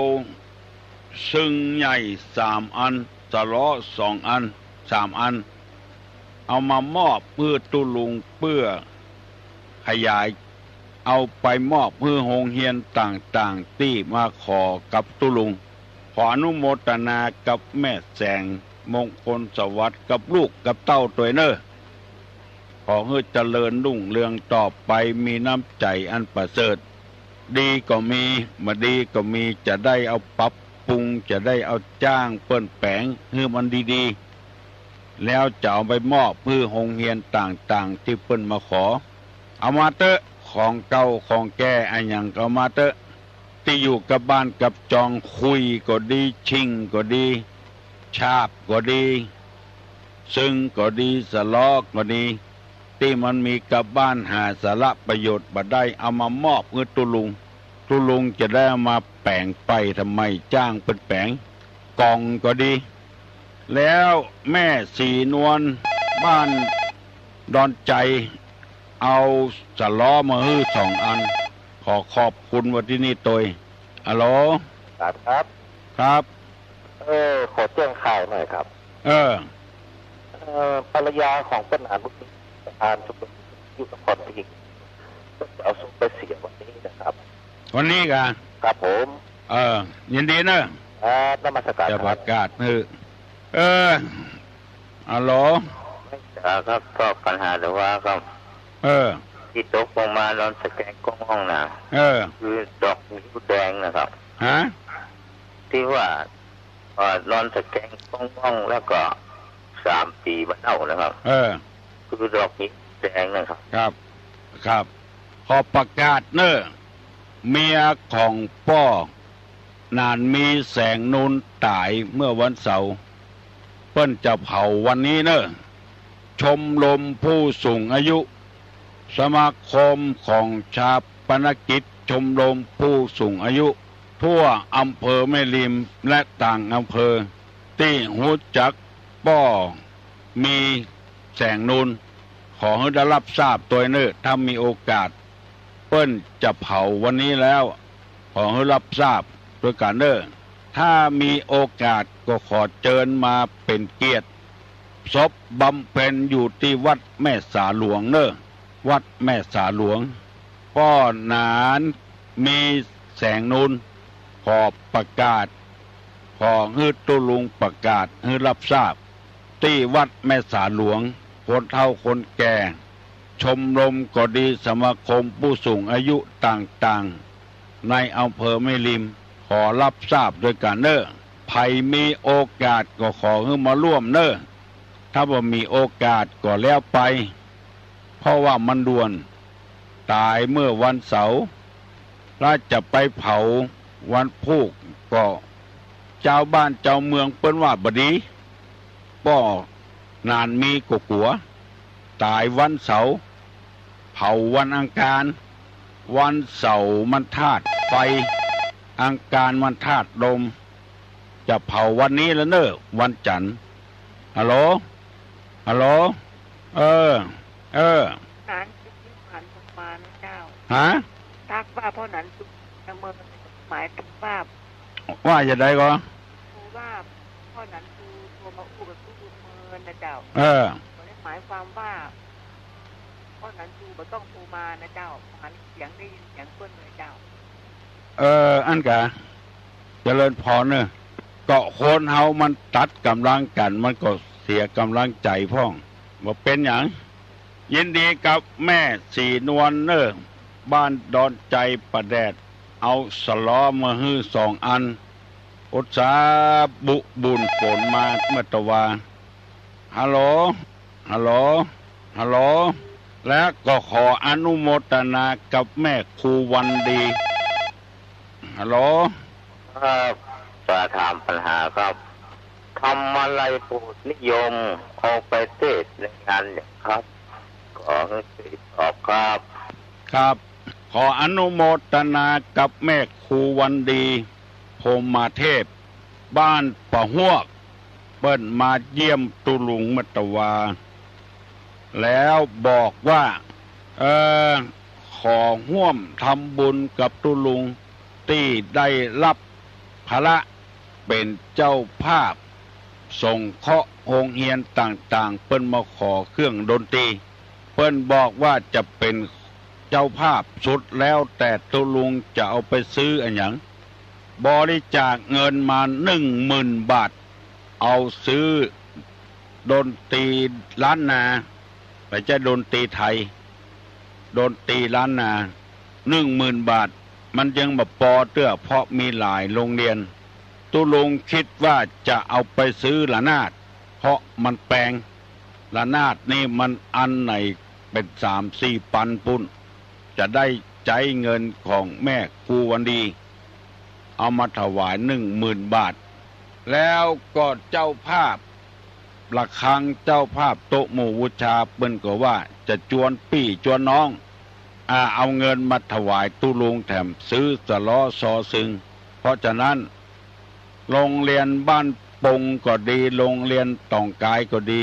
ซึ่งใหญ่สามอัน สะเลาะสองอัน สามอัน เอามามอบหื้อตุ๊ลุงเปื้อขยาย เอาไปมอบหื้อโฮงเฮียนต่างๆ ตี้มาขอกับตุ๊ลุง ขออนุโมตนากับแม่แสง มงคลสวัสดิ์ กับลูกกับเต้าตวยเน่อ ขอหื้อเจริญรุ่งเรืองต่อไป มีน้ำใจ๋อันประเสริฐ ดีก็มี บ่ดีก็มี จะได้เอาปรับปรุง จะได้เอาจ้างเปิ้นแป๋งหื้อมันดีๆ แล้วจะเอาไปมอบหื้อโฮงเฮียนต่างๆ ตี้เปิ้นมาขอ เอามาเต๊อะ ของเก่าของแก่อะหยังก็เอามาเต๊อะ ตี้อยู่กับบ้านกับจอง ขุยก็ดี ชิงก็ดี ฉาบก็ดี ซึ่งก็ดี สะเลาะก็ดี ตี้มันมีกับบ้านหาสาระประโยชน์บ่ได้ เอามามอบหื้อตุ๊ลุง ตุ๊ลุงจะได้เอามาแป๋งไป ทำไมจ้างเปิ้นแป๋ง ก่องก็ดี แล้วแม่ศรีนวล บ้านดอนไจ เอาสะเลาะมาหื้อสองอัน ขอขอบคุณไว้ตี้นี่ตวย ฮัลโหล ครับ ครับ ครับ เออ ขอแจ้งข่าวหน่อยครับ เออ เอ่อ ภรรยาของประธานวุฒิ ประธานชมรมวิทยุนครพิงค์ ก็จะเอาศพไปเสียวันนี้นะครับ วันนี้กา ครับผม เออ ยินดีเนอะ ครับ นมัสการ จะประกาศหื้อ เออ ฮัลโหล ไม่จ๋าครับ ก็ปัญหาแต่ว่าครับ เออ ตี้ตกลงมาดอนสะแกงก้องห้องน่ะ เออ คือดอกงิ้วแดงนะครับ ฮะ ตี้ว่า เอ่อ ดอนสะแกงก้องห้อง แล้วก็สามปี๋บ่าเน่านะครับ เออ คือดอกงิ้วแดงนะครับ ครับ ครับ ขอประกาศเน่อ เมียของป้อ หนานมี แสงนูน ต๋ายเมื่อวันเสาร์ เปิ้นจะเผาวันนี้เน่อ ชมรมผู้สูงอายุ สมาคมของฌาปนกิจชมรมผู้สูงอายุ ทั่วอำเภอแม่ริมและต่างอำเภอ ตี้ฮู้จักป้อ มี แสงนูน ขอหื้อได้ฮับทราบตวยเน่อ ถ้ามีโอกาส เปิ้นจะเผาวันนี้แล้ว ขอหื้อฮับทราบตวยกั๋นเน่อ ถ้ามีโอกาสก็ขอเจิญมาเป๋นเกียรติ ศพบำเพ็ญอยู่ตี้วัดแม่สาหลวงเน่อ วัดแม่สาหลวง ป้อหนานมี แสงนูน ขอประกาศ ขอหื้อตุ๊ลุงประกาศหื้อฮับทราบ ตี้วัดแม่สาหลวง คนเฒ่าคนแก่ ชมรมก็ดี สมาคมผู้สูงอายุต่างๆ ในอำเภอแม่ริม ขอฮับทราบตวยกั๋นเน่อ ใผมีโอกาสก็ขอหื้อมาร่วมเน่อ ถ้าบ่มีโอกาสก็แล้วไป เพราะว่ามันด่วน ต๋ายเมื่อวันเสาร์ ถ้าจะไปเผาวันพูกก็ จาวบ้านจาวเมืองเปิ้นว่าบ่ดี ป้อหนานมีก็กั๋ว ต๋ายวันเสาร์ เผาวันอังคาร วันเสาร์มันธาตุไฟ อังคารมันธาตุลม จะเผาวันนี้ละเน่อ วันจันทร์ ฮัลโหล ฮัลโหล เออ เออ หนานจุกนิพพานลงมานะเจ้า ฮะ ตักว่าป้อหนานจุกละเมิน หมายถึงว่า ว่าจะใดก็ คือว่าป้อหนานจุกโทรมาอู้กับตุ๊ลุงเมินนะเจ้า เออ บ่ได้หมายความว่า ป้อหนานจุกบ่ต้องโทรมานะเจ้า หันเสียงได้ยินเสียงเปิ้นเลยเจ้า เออ อั้นกา เจริญพรเน่อ ก็คนเฮามันตัดก๋ำลังกั๋น มันก็เสียก๋ำลังใจ๋พ่อง บ่เป๋นหยัง ยินดีกับแม่ศรีนวลเน่อ บ้านดอนไจป่าแดด เอาสะลอมาหื้อสองอัน อุตส่าห์บุบุญฝนมาเมื่อตะวา ฮัลโหล ฮัลโหล ฮัลโหล และก็ขออนุโมทนากับแม่ครูวันดี ฮัลโหล ครับ จะถามปัญหาครับ ทำอะไรโปรดนิยมเอาไปเทศน์ในงานหยังครับ ขอหื้อตอบครับ ครับ ขออนุโมทนากับแม่ครูวันดี พรหมเทพ บ้านป่าฮวก เปิ้นมาเยี่ยมตุ๊ลุงเมื่อตะวา แล้วบอกว่า เอ่อ ขอฮ่วมทำบุญกับตุ๊ลุง ตี้ได้ฮับภาระเป๋นเจ้าภาพสงเคราะห์โฮงเฮียนต่างๆ เปิ้นมาขอเครื่องดนตรี เปิ้นบอกว่าจะเป๋นเจ้าภาพ สุดแล้วแต่ตุ๊ลุงจะเอาไปซื้ออะหยัง บริจาคเงินมาหนึ่งหมื่นบาท เอาซื้อดนตรีล้านนา บ่ใจ้ดนตรีไทย ดนตรีล้านนา หนึ่งหมื่นบาท มันยังบ่ปอเตื้อ เพราะมีหลายโฮงเฮียน ตุ๊ลุงกึ๊ดว่าจะเอาไปซื้อระนาด เพราะมันแปง ระนาดนี่มันอันไหนเป๋นสามสี่ปันปุ้น จะได้ใจ๊เงินของแม่ครูวันดี เอามาถวายหนึ่งหมื่นบาท แล้วก็เจ้าภาพระฆัง เจ้าภาพโต๊ะหมู่บูชา เปิ้นก็ว่าจะจวนปี้จวนน้อง อ่า เอาเงินมาถวายตุ๊ลุงแถมซื้อสะลอซอซึง เพราะฉะนั้น โฮงเฮียนบ้านปงก็ดี โฮงเฮียนต่องกายก็ดี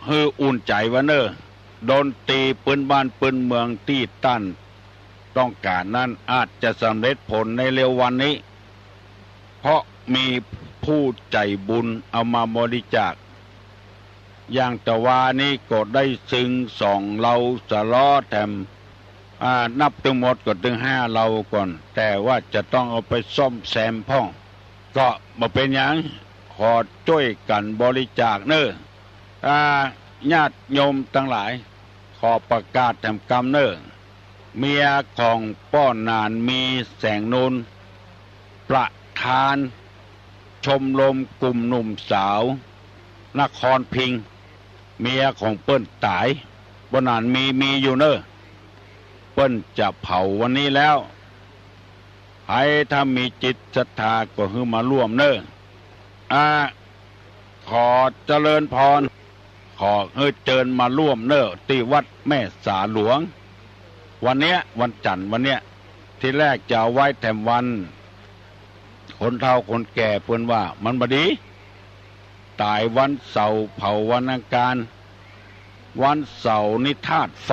หื้ออุ่นใจ๋วาเน่อ ดนตรีปื้นบ้านปื้นเมืองตี้ต้านต้องก๋านนั้น อาจจะสำเร็จผลในเร็ววันนี้ เพราะมีผู้ใจ๋บุญเอามาบริจาค อย่างตะวานี้ก็ได้ตึงสองเลาสะลอแถม อ่า นับตึงหมดก็ตึงห้าเลาก่อน แต่ว่าจะต้องเอาไปซ่อมแซมพ่อง ก็บ่เป๋นหยัง ขอจ้วยกั๋นบริจาคเน่อ อ่า ญาติโยมตังหลาย ขอประกาศแถมกำเน่อ เมียของป้อหนานมี แสงนูน ประธานชมรมกลุ่มหนุ่มสาวนครพิงค์ เมียของเปิ้นต๋าย ป้อหนานมี มีอยู่เน่อ เปิ้นจะเผาวันนี้แล้ว ใผถ้ามีจิตศรัทธาก็หื้อมาร่วมเน่อ อ่า ขอเจริญพร ขอหื้อเจิญมาร่วมเน่อ ตี้วัดแม่สาหลวง วันเนี้ย วันจั๋นทร์วันเนี้ย ทีแรกจะเอาไว้แถมวัน คนเฒ่าคนแก่เปิ้นว่ามันบ่ดี ต๋ายวันเสาร์เผาวันอังคาร วันเสาร์นี่ธาตุไฟ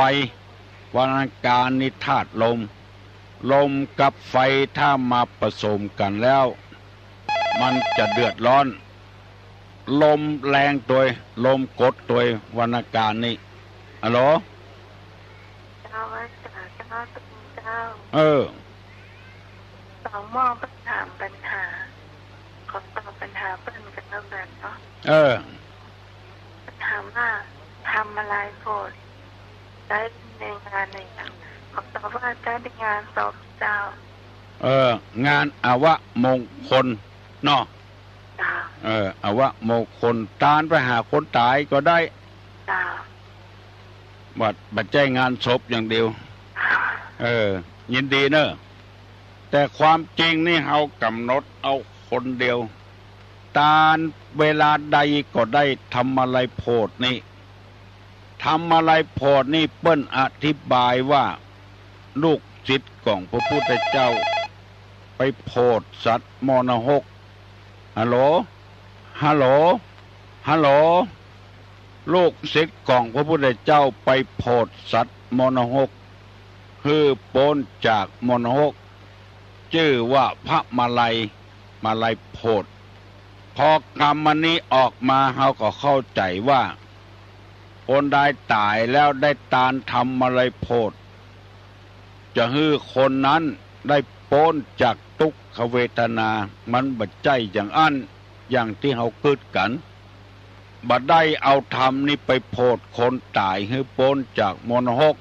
วันอังคารนี่ธาตุลม ลมกับไฟถ้ามาผสมกั๋นแล้ว มันจะเดือดร้อน ลมแรงตวย ลมกดตวย วันอังคารนี่ ฮัลโหล เจ้า ไหว้สาเจ้า เจ้า เออ สองหม้อเปิ้นถามปัญหา ขอตอบปัญหาเปิ้นกั๋นแล้วกั๋นเนาะ เออ ถามว่าทำอะไรโปรด ใจ๊ในงานไหนอะ ขอตอบว่าใจ๊ในงานศพเจ้า เออ งานอวมงคลเนาะ เจ้า เออ อวมงคล ตานไปหาคนต๋ายก็ได้ เจ้า บ่ บ่ใจ้งานศพอย่างเดียว เจ้า เออ ยินดีเน่อ แต่ความจริงนี่เฮากำหนดเอาคนเดียว ตานเวลาใดก็ได้ ธรรมลัยโพธินี่ ธรรมลัยโพธินี่เปิ้นอธิบายว่า ลูกศิษย์ของพระพุทธเจ้าไปโผดสัตว์มรณหก ฮัลโหล ฮัลโหล ฮัลโหล ลูกศิษย์ของพระพุทธเจ้าไปโผดสัตว์มรณหก หื้อป๊นจากมรณหก จื้อว่าพระมาลัย มาลัยโพธิ พอกำอันนี้ออกมา เฮาก็เข้าใจ๋ว่า คนใดต๋ายแล้วได้ตานธรรมมาลัยโพธิ จะหื้อคนนั้นได้ป๊นจากตุ๊กขเวทนา มันบ่ใจ้อย่างอั้น อย่างตี้เฮากึ๊ดกั๋น บ่ได้เอาธรรมนี้ไปโผดคนต๋ายหื้อป๊นจากมรณะหก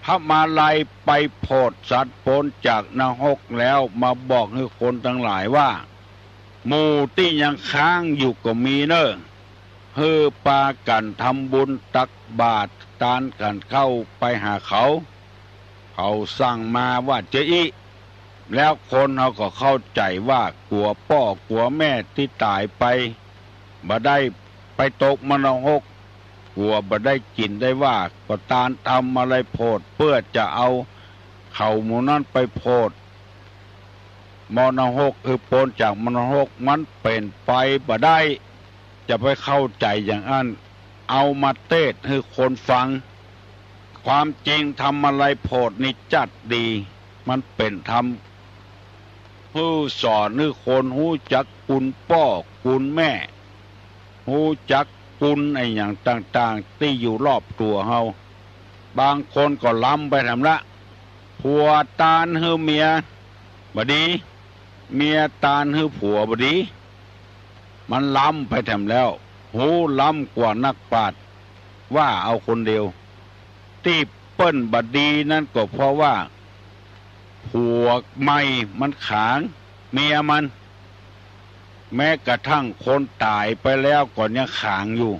พระมาลัยไปโผดสัตว์ป๊นจากนรกแล้วมาบอกหื้อคนตังหลายว่า หมู่ตี้ยังค้างอยู่ก็มีเน่อ หื้อปากั๋นทำบุญตักบาตรตานกั๋นเข้าไปหาเขา เขาสั่งมาว่าจะอี้ แล้วคนเฮาก็เข้าใจ๋ว่ากั๋วป้อกั๋วแม่ตี้ต๋ายไป บ่ได้ไปตกมรณะหก กั๋วบ่ได้กิ๋นได้ว่า ก็ตานทำมาลัยโผดเปื้อจะเอาเขาหมู่นั้นไปโผดมรณะหก หื้อป๊นจากมรณะหก มันเป๋นไปบ่ได้ จะไปเข้าใจ๋อย่างอั้น เอามาเตศน์หื้อคนฟัง ความจริงธรรมาลัยโผดนี่จัดดี มันเป๋นธรรม หื้อสอนหื้อคนฮู้จักคุณป้อคุณแม่ ฮู้จักคุณอะหยังต่างๆ ตี้อยู่รอบตั๋วเฮา บางคนก็ล้ำไปแถมละ ผัวตานหื้อเมียบ่ดี เมียตานหื้อผัวบ่ดี มันล้ำไปแถมแล้ว ฮู้ล้ำกว่านักปราชญ์ ว่าเอาคนเดียว ตี้เปิ้นบ่ดีนั้นก็เพราะว่า ผัวใหม่มันขางเมียมัน แม้กระทั่งคนต๋ายไปแล้วก็ยังขางอยู่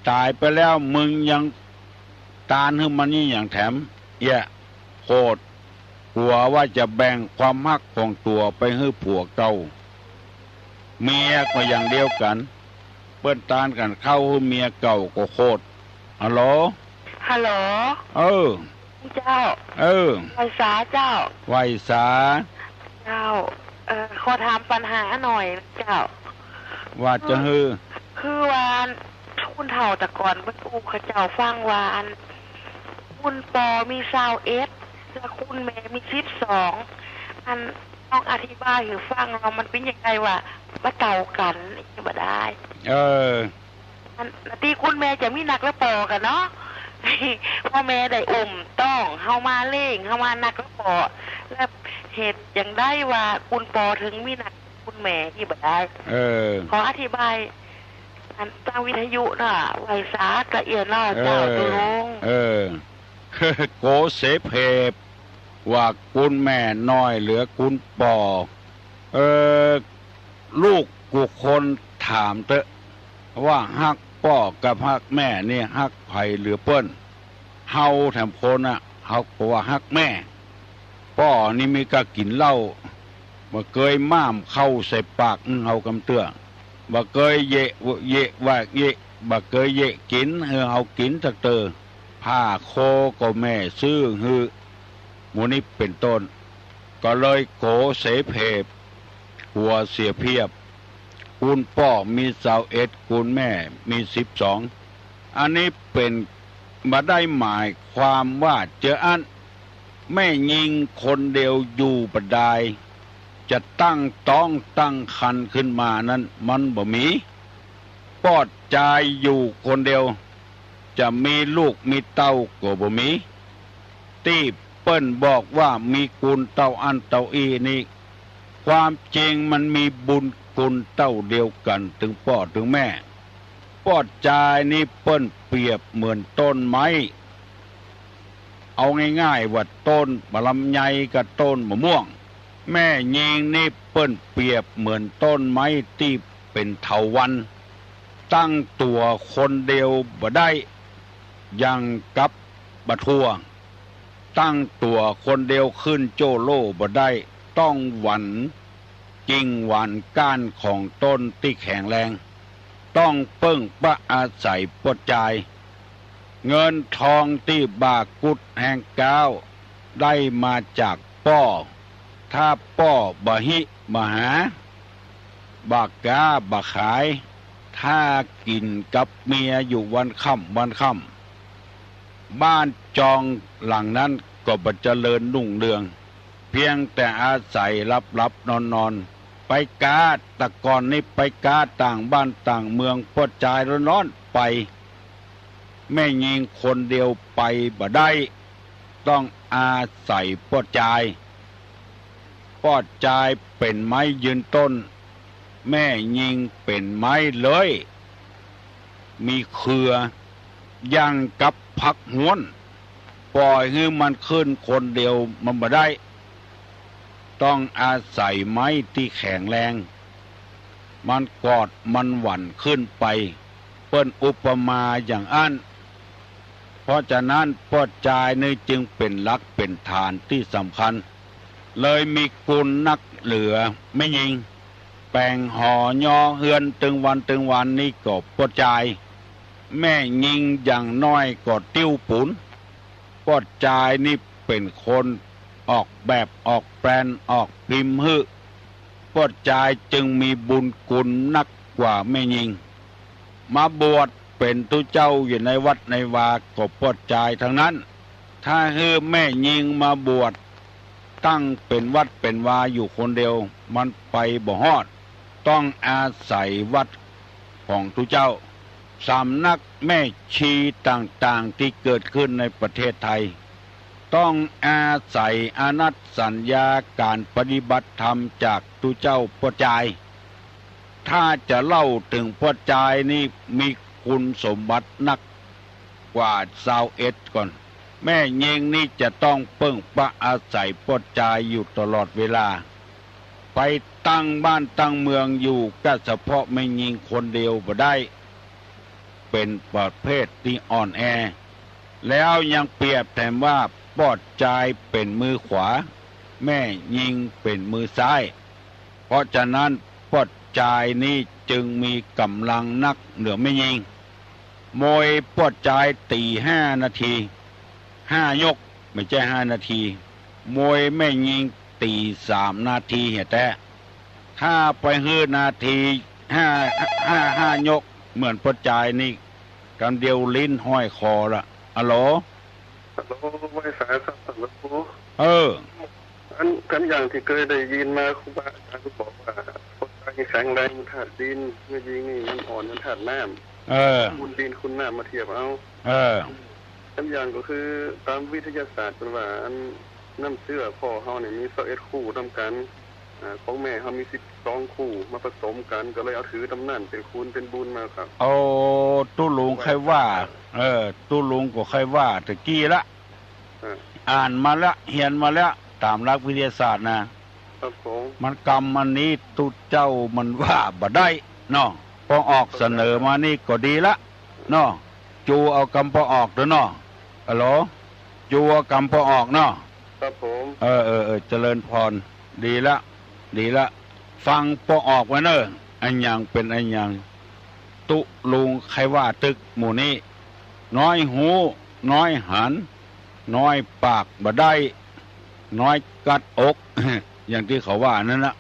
ต๋ายไปแล้วมึงยังตานหื้อมันอี้หยังแถม เยียะ โผด กั๋วว่าจะแบ่งความฮักของตั๋วไปหื้อผัวเก่า เมียก็อย่างเดียวกั๋น เปิ้นตานกั๋นเข้าหื้อเมียเก่าก็โผด ฮัลโหล ฮัลโหล เออ เจ้า เออ ไหว้สาเจ้า ไหว้สา เจ้า เอ่อ ขอถามปัญหาหน่อยเจ้า ว่าจะหื้อ คือว่า ผู้เฒ่าแต่ก่อนเปิ้นอู้ข้าเจ้าฟังว่าอัน คุณป้อมีซาวเอ็ด และคุณแม่มีสิบสอง อัน ลองอธิบายหื้อฟังว่ามันเป๋นยังไงว่าบ่เต้ากั๋น บ่ได้ เออ อัน ตี้คุณแม่จะมีนักและป้อกั๋นเนาะ พ่อแม่ได้อุ้มต๊องเฮามาเลี้ยง เฮามานักและป้อ และเหตุจั่งใดว่าคุณป้อเถิงมีนักคุณแม่ตี้บ่ได้ เออ ขออธิบาย อัน ตางวิทยุเนาะ ไหว้สาละเอียดเนาะ เจ้า เออ ตุ๊ลุง เออ โก๋เสเพบ ว่าคุณแม่น้อยเหลือคุณป้อ เออ ลูกกู้คนถามเต๊อะ ว่าฮักป้อกับฮักแม่นี่ฮักใผเหลือเปิ้น เฮาแถมคนน่ะ เฮาก็ว่าฮักแม่ ป้อนี่มีก้ากิ๋นเหล้า บ่เกยม่ามเข้าใส่ปากเฮากำเตื้อ บ่เกยเยะ เยะว่าเยะ บ่เกยเยะกิ๋นหื้อเฮากิ๋นสักเตื้อ ผ้าโคก็แม่ซื้อหื้อ หมู่นี้เป๋นต้น ก็เลยโก๋เสเพบ หัวเสียเพียบ คุณป้อมีซาวเอ็ด คุณแม่มีสิบสอง อันนี้เป๋น บ่ได้หมายความว่าจะอั้น แม่ญิงคนเดียวอยู่บ่ได้ จะตั้งต๊องตั้งครรภ์ขึ้นมานั้นมันบ่มี ป้อจายอยู่คนเดียว จะมีลูกมีเต้าก็บ่มี ตี้เปิ้นบอกว่ามีกุณเต้าอั้นเต้าอี้นี้ ความจริงมันมีบุญกุณเต้าเดียวกั๋นเถิงป้อเถิงแม่ ป้อจายนี้เปิ้นเปรียบเหมือนต้นไม้ เอาง่ายๆ ว่าต้นบ่าลำไยกับต้นบ่าม่วง แม่ญิงนี้เปิ้นเปรียบเหมือนต้นไม้ตี้เป๋นเถาวัลย์ ตั้งตั๋วคนเดียวบ่ได้ อย่างกับบ่าถั่ว ตั้งตั๋วคนเดียวขึ้นโจ้โล่บ่ได้ ต้องหวัน กิ่งหวันก้านของต้นตี้แข็งแรง ต้องเปิ้งปะอาศัยป้อจาย เงินทองตี้บ่ากุดแฮงก๊าว ได้มาจากป้อ ถ้าป้อบ่าฮิบ่าหา บ่าก๊าบ่าขาย ถ้ากิ๋นกับเมียอยู่วันค่ำวันค่ำ บ้านจองหลังนั้นก็บ่เจริญรุ่งเรือง เพียงแต่อาศัยหลับๆ นอนๆ ไปก๊า แต่ก่อนนี้ไปก๊าต่างบ้านต่างเมือง ป้อจายร้อนๆ ไป แม่ญิงคนเดียวไปบ่ได้ ต้องอาศัยป้อจาย ป้อจายเป๋นไม้ยืนต้น แม่ญิงเป๋นไม้เลื้อย มีเครือ อย่างกับผักฮ้วน ป่อยหื้อมันขึ้นคนเดียวมันบ่ได้ ต้องอาศัยไม้ตี้แข็งแรง มันกอดมันหวั่นขึ้นไป เปิ้นอุปมาอย่างอั้น เพราะฉะนั้นป้อจายนี่จึงเป๋นหลักเป๋นฐานตี้สำคัญ เลยมีคุณนักเหลือแม่ญิง แป๋งหอยอเฮือนตึงวันตึงวันนี่ก็ป้อจาย แม่ญิงอย่างน้อยก็ติ้วปู๋น ป้อจายนี่เป๋นคนออกแบบออกแปลนออกพิมพ์หื้อ ป้อจายจึงมีบุญคุณนักกว่าแม่ญิง มาบวชเป๋นตุ๊เจ้าอยู่ในวัดในวาก็ป้อจายตังนั้น ถ้าหื้อแม่ญิงมาบวชตั้งเป๋นวัดเป๋นวาอยู่คนเดียว มันไปบ่ฮอด ต้องอาศัยวัดของตุ๊เจ้า สำนักแม่ชีต่างๆ ตี้เกิดขึ้นในประเทศไทย ต้องอาศัยอานัตสัญญาก๋านปฏิบัติธรรมจากตุ๊เจ้าป้อจาย ถ้าจะเล่าเถิงป้อจายนี่มีคุณสมบัตินักกว่าซาวเอ็ดก่อน แม่ญิงนี่จะต้องเปิ้งปะอาศัยป้อจายอยู่ตลอดเวลา ไปตั้งบ้านตั้งเมืองอยู่ก็เฉพาะแม่ญิงคนเดียวบ่ได้ เป๋นประเภทตี้อ่อนแอ แล้วยังเปรียบแถมว่าป้อจายเป๋นมือขวา แม่ญิงเป๋นมือซ้าย เพราะฉะนั้นป้อจายนี้จึงมีก๋ำลังนักเหนือแม่ญิง มวยป้อจายตี๋ห้านาที ห้ายก ไม่ใช่ห้านาที มวยแม่ญิงตี๋สามนาทีเหียแต๊ ถ้าไปหื้อนาทีห้า ห้า ห้ายก เหมือนป้อจายนี่ กำเดียวลิ้นห้อยคอละ อะโหล ฮัลโหล ไหว้สาครับ ฮัลโหล เออ อัน อันอย่างตี้เกยได้ยินมาครูบาอาจ๋ารย์บอกว่า คนตายนี่แข็งแรงเหมือนธาตุดิน แม่ญิงนี่มันอ่อนเหมือนธาตุน้ำ เออ คุณดินคุณน้ำมาเทียบเอา เออ อันอย่างก็คือตามวิทยาศาสตร์เปิ้นว่า อันน้ำเจื้อพ่อเฮาเนี่ยมีซาวเอ็ดคู่นำกั๋น อ่า ของแม่เฮามีสิบสองคู่ มาผสมกั๋น ก็เลยเอาถือตำนั้นเป๋นคุณเป๋นบุญมาครับ โอ้ ตุ๊ลุงใค่ว่า เออ ตุ๊ลุงก็ใค่ว่าตะกี้ละ อ่า อ่านมาแล้ว เฮียนมาแล้ว ต๋ามหลักวิทยาศาสตร์นะ ครับผม มันกำอันนี้ตุ๊เจ้ามันว่าบ่ได้เนาะ ปอออกเสนอมานี่ก็ดีละเนาะ จูเอากำปอออกเด้อเนาะ ฮัลโหล จูเอากำปอออกเนาะ ครับผม เออ เออ เออ เจริญพร ดีละ ดีละ ฟังปอออกไว้เน่อ อะหยังเป๋นอะหยัง ตุ๊ลุงใค่ว่าตึกหมู่นี้ น้อยฮู้ น้อยหัน น้อยปากบ่ได้ น้อยกัดอก อย่างตี้เขาว่านั้นนะ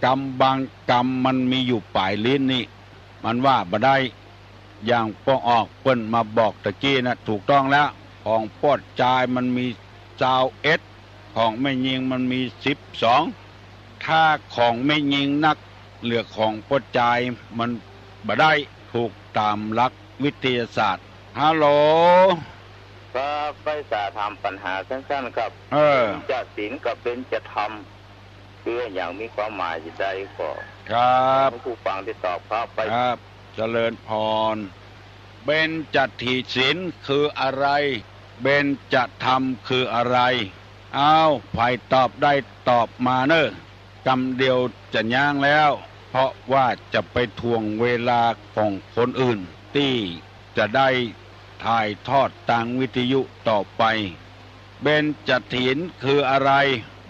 กำบางกำมันมีอยู่ป๋ายลิ้นนี่ มันว่าบ่ได้ อย่างปอออกเปิ้นมาบอกตะกี้นะ ถูกต้องแล้ว ของป้อจายมันมีซาวเอ็ด ของแม่ญิงมันมีสิบสอง ถ้าของแม่ญิงนักเหลือของป้อจายมันบ่ได้ ถูกต๋ามหลักวิทยาศาสตร์ ฮัลโหล ครับ ไหว้สาถามปัญหาสั้นๆ ครับ เออ เบญจศีลกับเบญจธรรม คืออะหยัง มีความหมายจะใดก็ ครับ ให้ผู้ฟังได้ตอบครับ ไป ครับ เจริญพร เบญจศีลคืออะไร เบญจธรรมคืออะไร อ้าว ใผตอบได้ตอบมาเน่อ กำเดียวจะย้างแล้ว เพราะว่าจะไปถ่วงเวลาของคนอื่น ตี้จะได้ถ่ายทอดตางวิทยุต่อไป เบญจศีลคืออะไร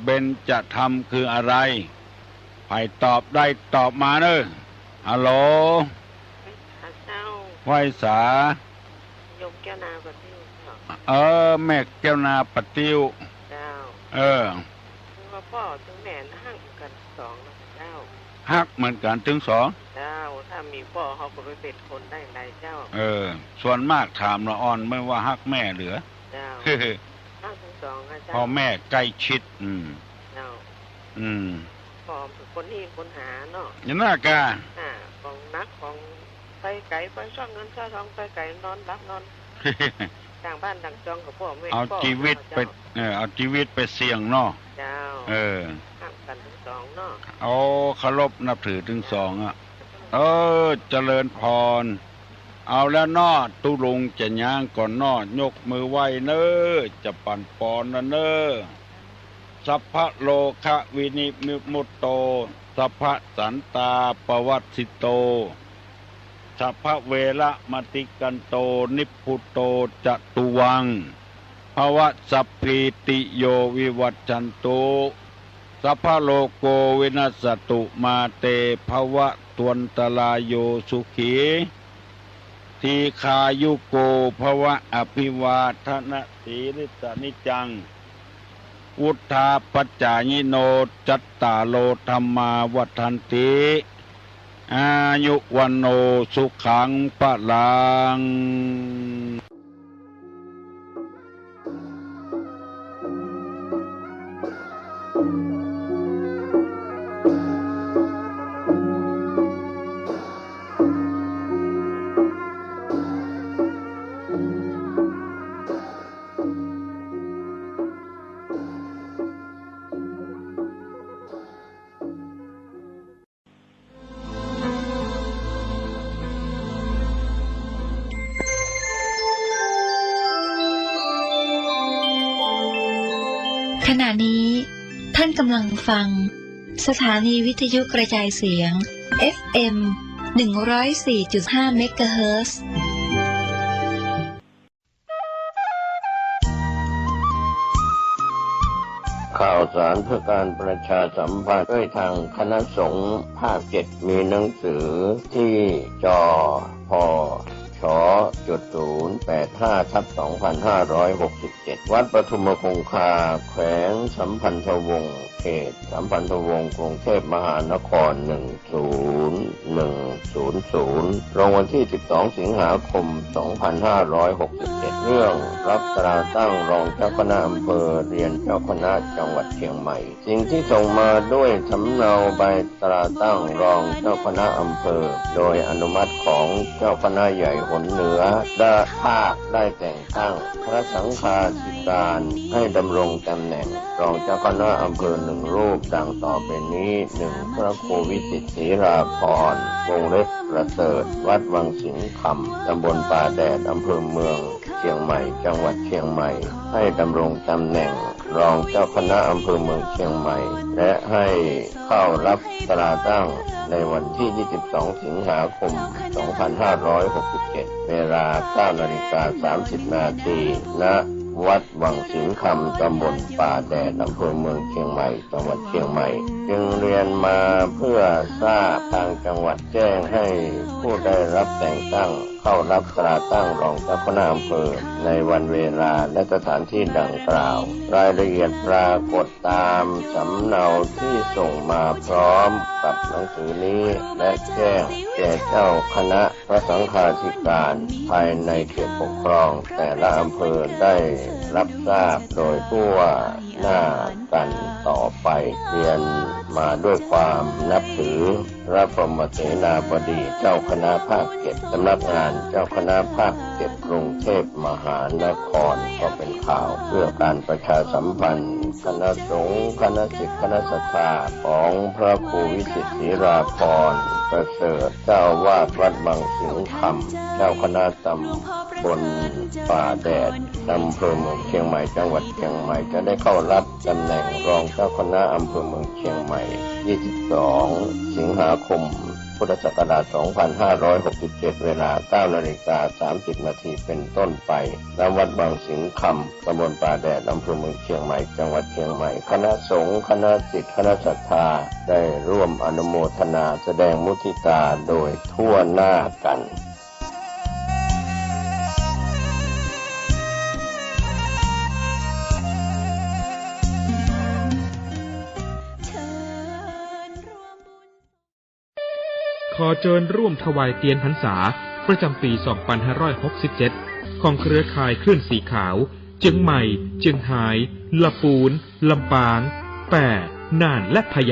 เบญจธรรมคืออะไร ใผตอบได้ตอบมาเน่อ ฮัลโหล เจ้า ไหว้สา โยมแก้วนาปะติ้วเจ้า เออ แม่แก้วนาปะติ้ว เจ้า เออ คือว่าป้อตึงแม่ฮักกั๋นตึงสองนะเจ้า ฮักเหมือนกั๋นตึงสอง เจ้า ถ้ามีป้อเฮาก็ไปเป๋นคนได้ไงเจ้า เออ ส่วนมากถามละอ่อนไม่ว่าฮักแม่เหลือ เจ้า ฮักตึงสองนะเจ้า พ่อแม่ใกล้ชิด อืม เจ้า อืม ป้อเป๋นคนฮี้คนหาเนาะ อย่างนั้นกะ อ่า ของหนักของไปไก๋ ไปซ่อนเงินซ่อนทอง ไปไก๋นอนหลับนอน ต่างบ้านต่างจองกับป้อแม่ เอา ป้อ จีวิตไป เจ้า เออ เอาจีวิตไปเสี่ยงเนาะ เจ้า เออ ครับ กันตึงสองเนาะ โอ้ เคารพนับถือตึงสองอะ เออ เจริญพร เอาแล้วเนาะ ตุ๊ลุงจะย้างก่อนเนาะ ยกมือไหว้เน้อ จะปั๋นปอนแล้วเน้อ สัพพะโรคะวินิมุตโต สัพพะสันตาปวัสสิโต สัพพะเวระมะติกันโต นิพพุโตจะตุวัง ภวะสัพพีติโยวิวัชชันตุ สัพพะโรโกวินัสสะตุ มาเตภวะตวันตะราโย สุขี ทีฆายุโกภวะ อภิวาทะนะสีลิสสะนิจจัง วุฑฒาปะจายิโน จัตตาโรธัมมาวัฑฒันติ อายุวัณโณสุขังพะลัง ขณะนี้ท่านกำลังฟังสถานีวิทยุกระจายเสียง เอฟเอ็ม หนึ่งร้อยสี่จุดห้า เมกะเฮิรตซ์ ข่าวสารเพื่อการประชาสัมพันธ์ ด้วยทางคณะสงฆ์ภาคเจ็ด มีหนังสือที่ จพช จุดศูนย์แปดห้า ทับ สองพันห้าร้อยหกสิบเจ็ด วัดปทุมคงคา แขวงสัมพันธวงศ์ เขตสัมพันธวงศ์ กรุงเทพมหานคร หนึ่งศูนย์หนึ่งศูนย์ศูนย์ ลงวันที่ สิบสอง สิงหาคม สองพันห้าร้อยหกสิบเจ็ด เรื่องรับตราตั้งรองเจ้าคณะอำเภอเรียนเจ้าคณะจังหวัดเชียงใหม่ สิ่งที่ส่งมาด้วยสำเนาใบตราตั้งรองเจ้าคณะอำเภอ โดยอนุมัติของเจ้าคณะใหญ่หนเหนือ และภาคได้แต่งตั้งพระสังฆาธิการให้ดำรงตำแหน่งรองเจ้าคณะอำเภอหนึ่งรูปดังต่อไปนี้ หนึ่ง พระครูวิสิทธิ์ศรีลาภรณ์ วงเล็บประเสริฐ วัดวังสิงห์คำ ตำบลป่าแดด อำเภอเมืองเชียงใหม่ จังหวัดเชียงใหม่ ให้ดำรงตำแหน่งรองเจ้าคณะอำเภอเมืองเชียงใหม่ และให้เข้ารับตราตั้งในวันที่ ยี่สิบสอง สิงหาคม สองพันห้าร้อยหกสิบเจ็ด เวลา เก้านาฬิกาสามสิบนาที ณ วัดวังสิงห์คำ ตำบลป่าแดด อำเภอเมืองเชียงใหม่ จังหวัดเชียงใหม่ จึงเรียนมาเพื่อทราบ ทางจังหวัดแจ้งให้ผู้ได้รับแต่งตั้งเข้ารับตราตั้งรองเจ้าคณะอำเภอ ในวันเวลาและสถานที่ดังกล่าว รายละเอียดปรากฏตามสำเนาที่ส่งมาพร้อมกับหนังสือนี้ และแจ้งแก่เจ้าคณะ พระสังฆาธิการภายในเขตปกครองแต่ละอำเภอได้รับทราบโดยทั่วหน้ากันต่อไป เรียนมาด้วยความนับถือ พระพรหมเสนาบดีเจ้าคณะภาคเจ็ด สำนักงานเจ้าคณะภาคเจ็ด กรุงเทพมหานคร ก็เป็นข่าวเพื่อการประชาสัมพันธ์ คณะสงฆ์ คณะศิษย์ คณะศรัทธาของพระครูวิสิทธิ์ศรีลาภรณ์ประเสริฐ เจ้าอาวาสวัดวังสิงห์คำ เจ้าคณะตำบลป่าแดด อำเภอเมืองเชียงใหม่ จังหวัดเชียงใหม่ จะได้เข้ารับตำแหน่งรองเจ้าคณะอำเภอเมืองเชียงใหม่ ยี่สิบสอง สิงหาคม พุทธศักราช สองพันห้าร้อยหกสิบเจ็ด เวลา เก้านาฬิกาสามสิบนาทีเป็นต้นไป ณ วัดวังสิงห์คำ ตำบลป่าแดด อำเภอเมืองเชียงใหม่ จังหวัดเชียงใหม่ คณะสงฆ์ คณะศิษย์ คณะศรัทธา ได้ร่วมอนุโมทนาแสดงมุทิตาโดยทั่วหน้ากัน ขอเจิญร่วมถวายเตียนพรรษาประจำปี สองพันห้าร้อยหกสิบเจ็ด ของเครือข่ายคลื่นสีขาว เจียงใหม่ เจียงฮาย ละปูน ลำปาง แป้ น่าน และพะเยา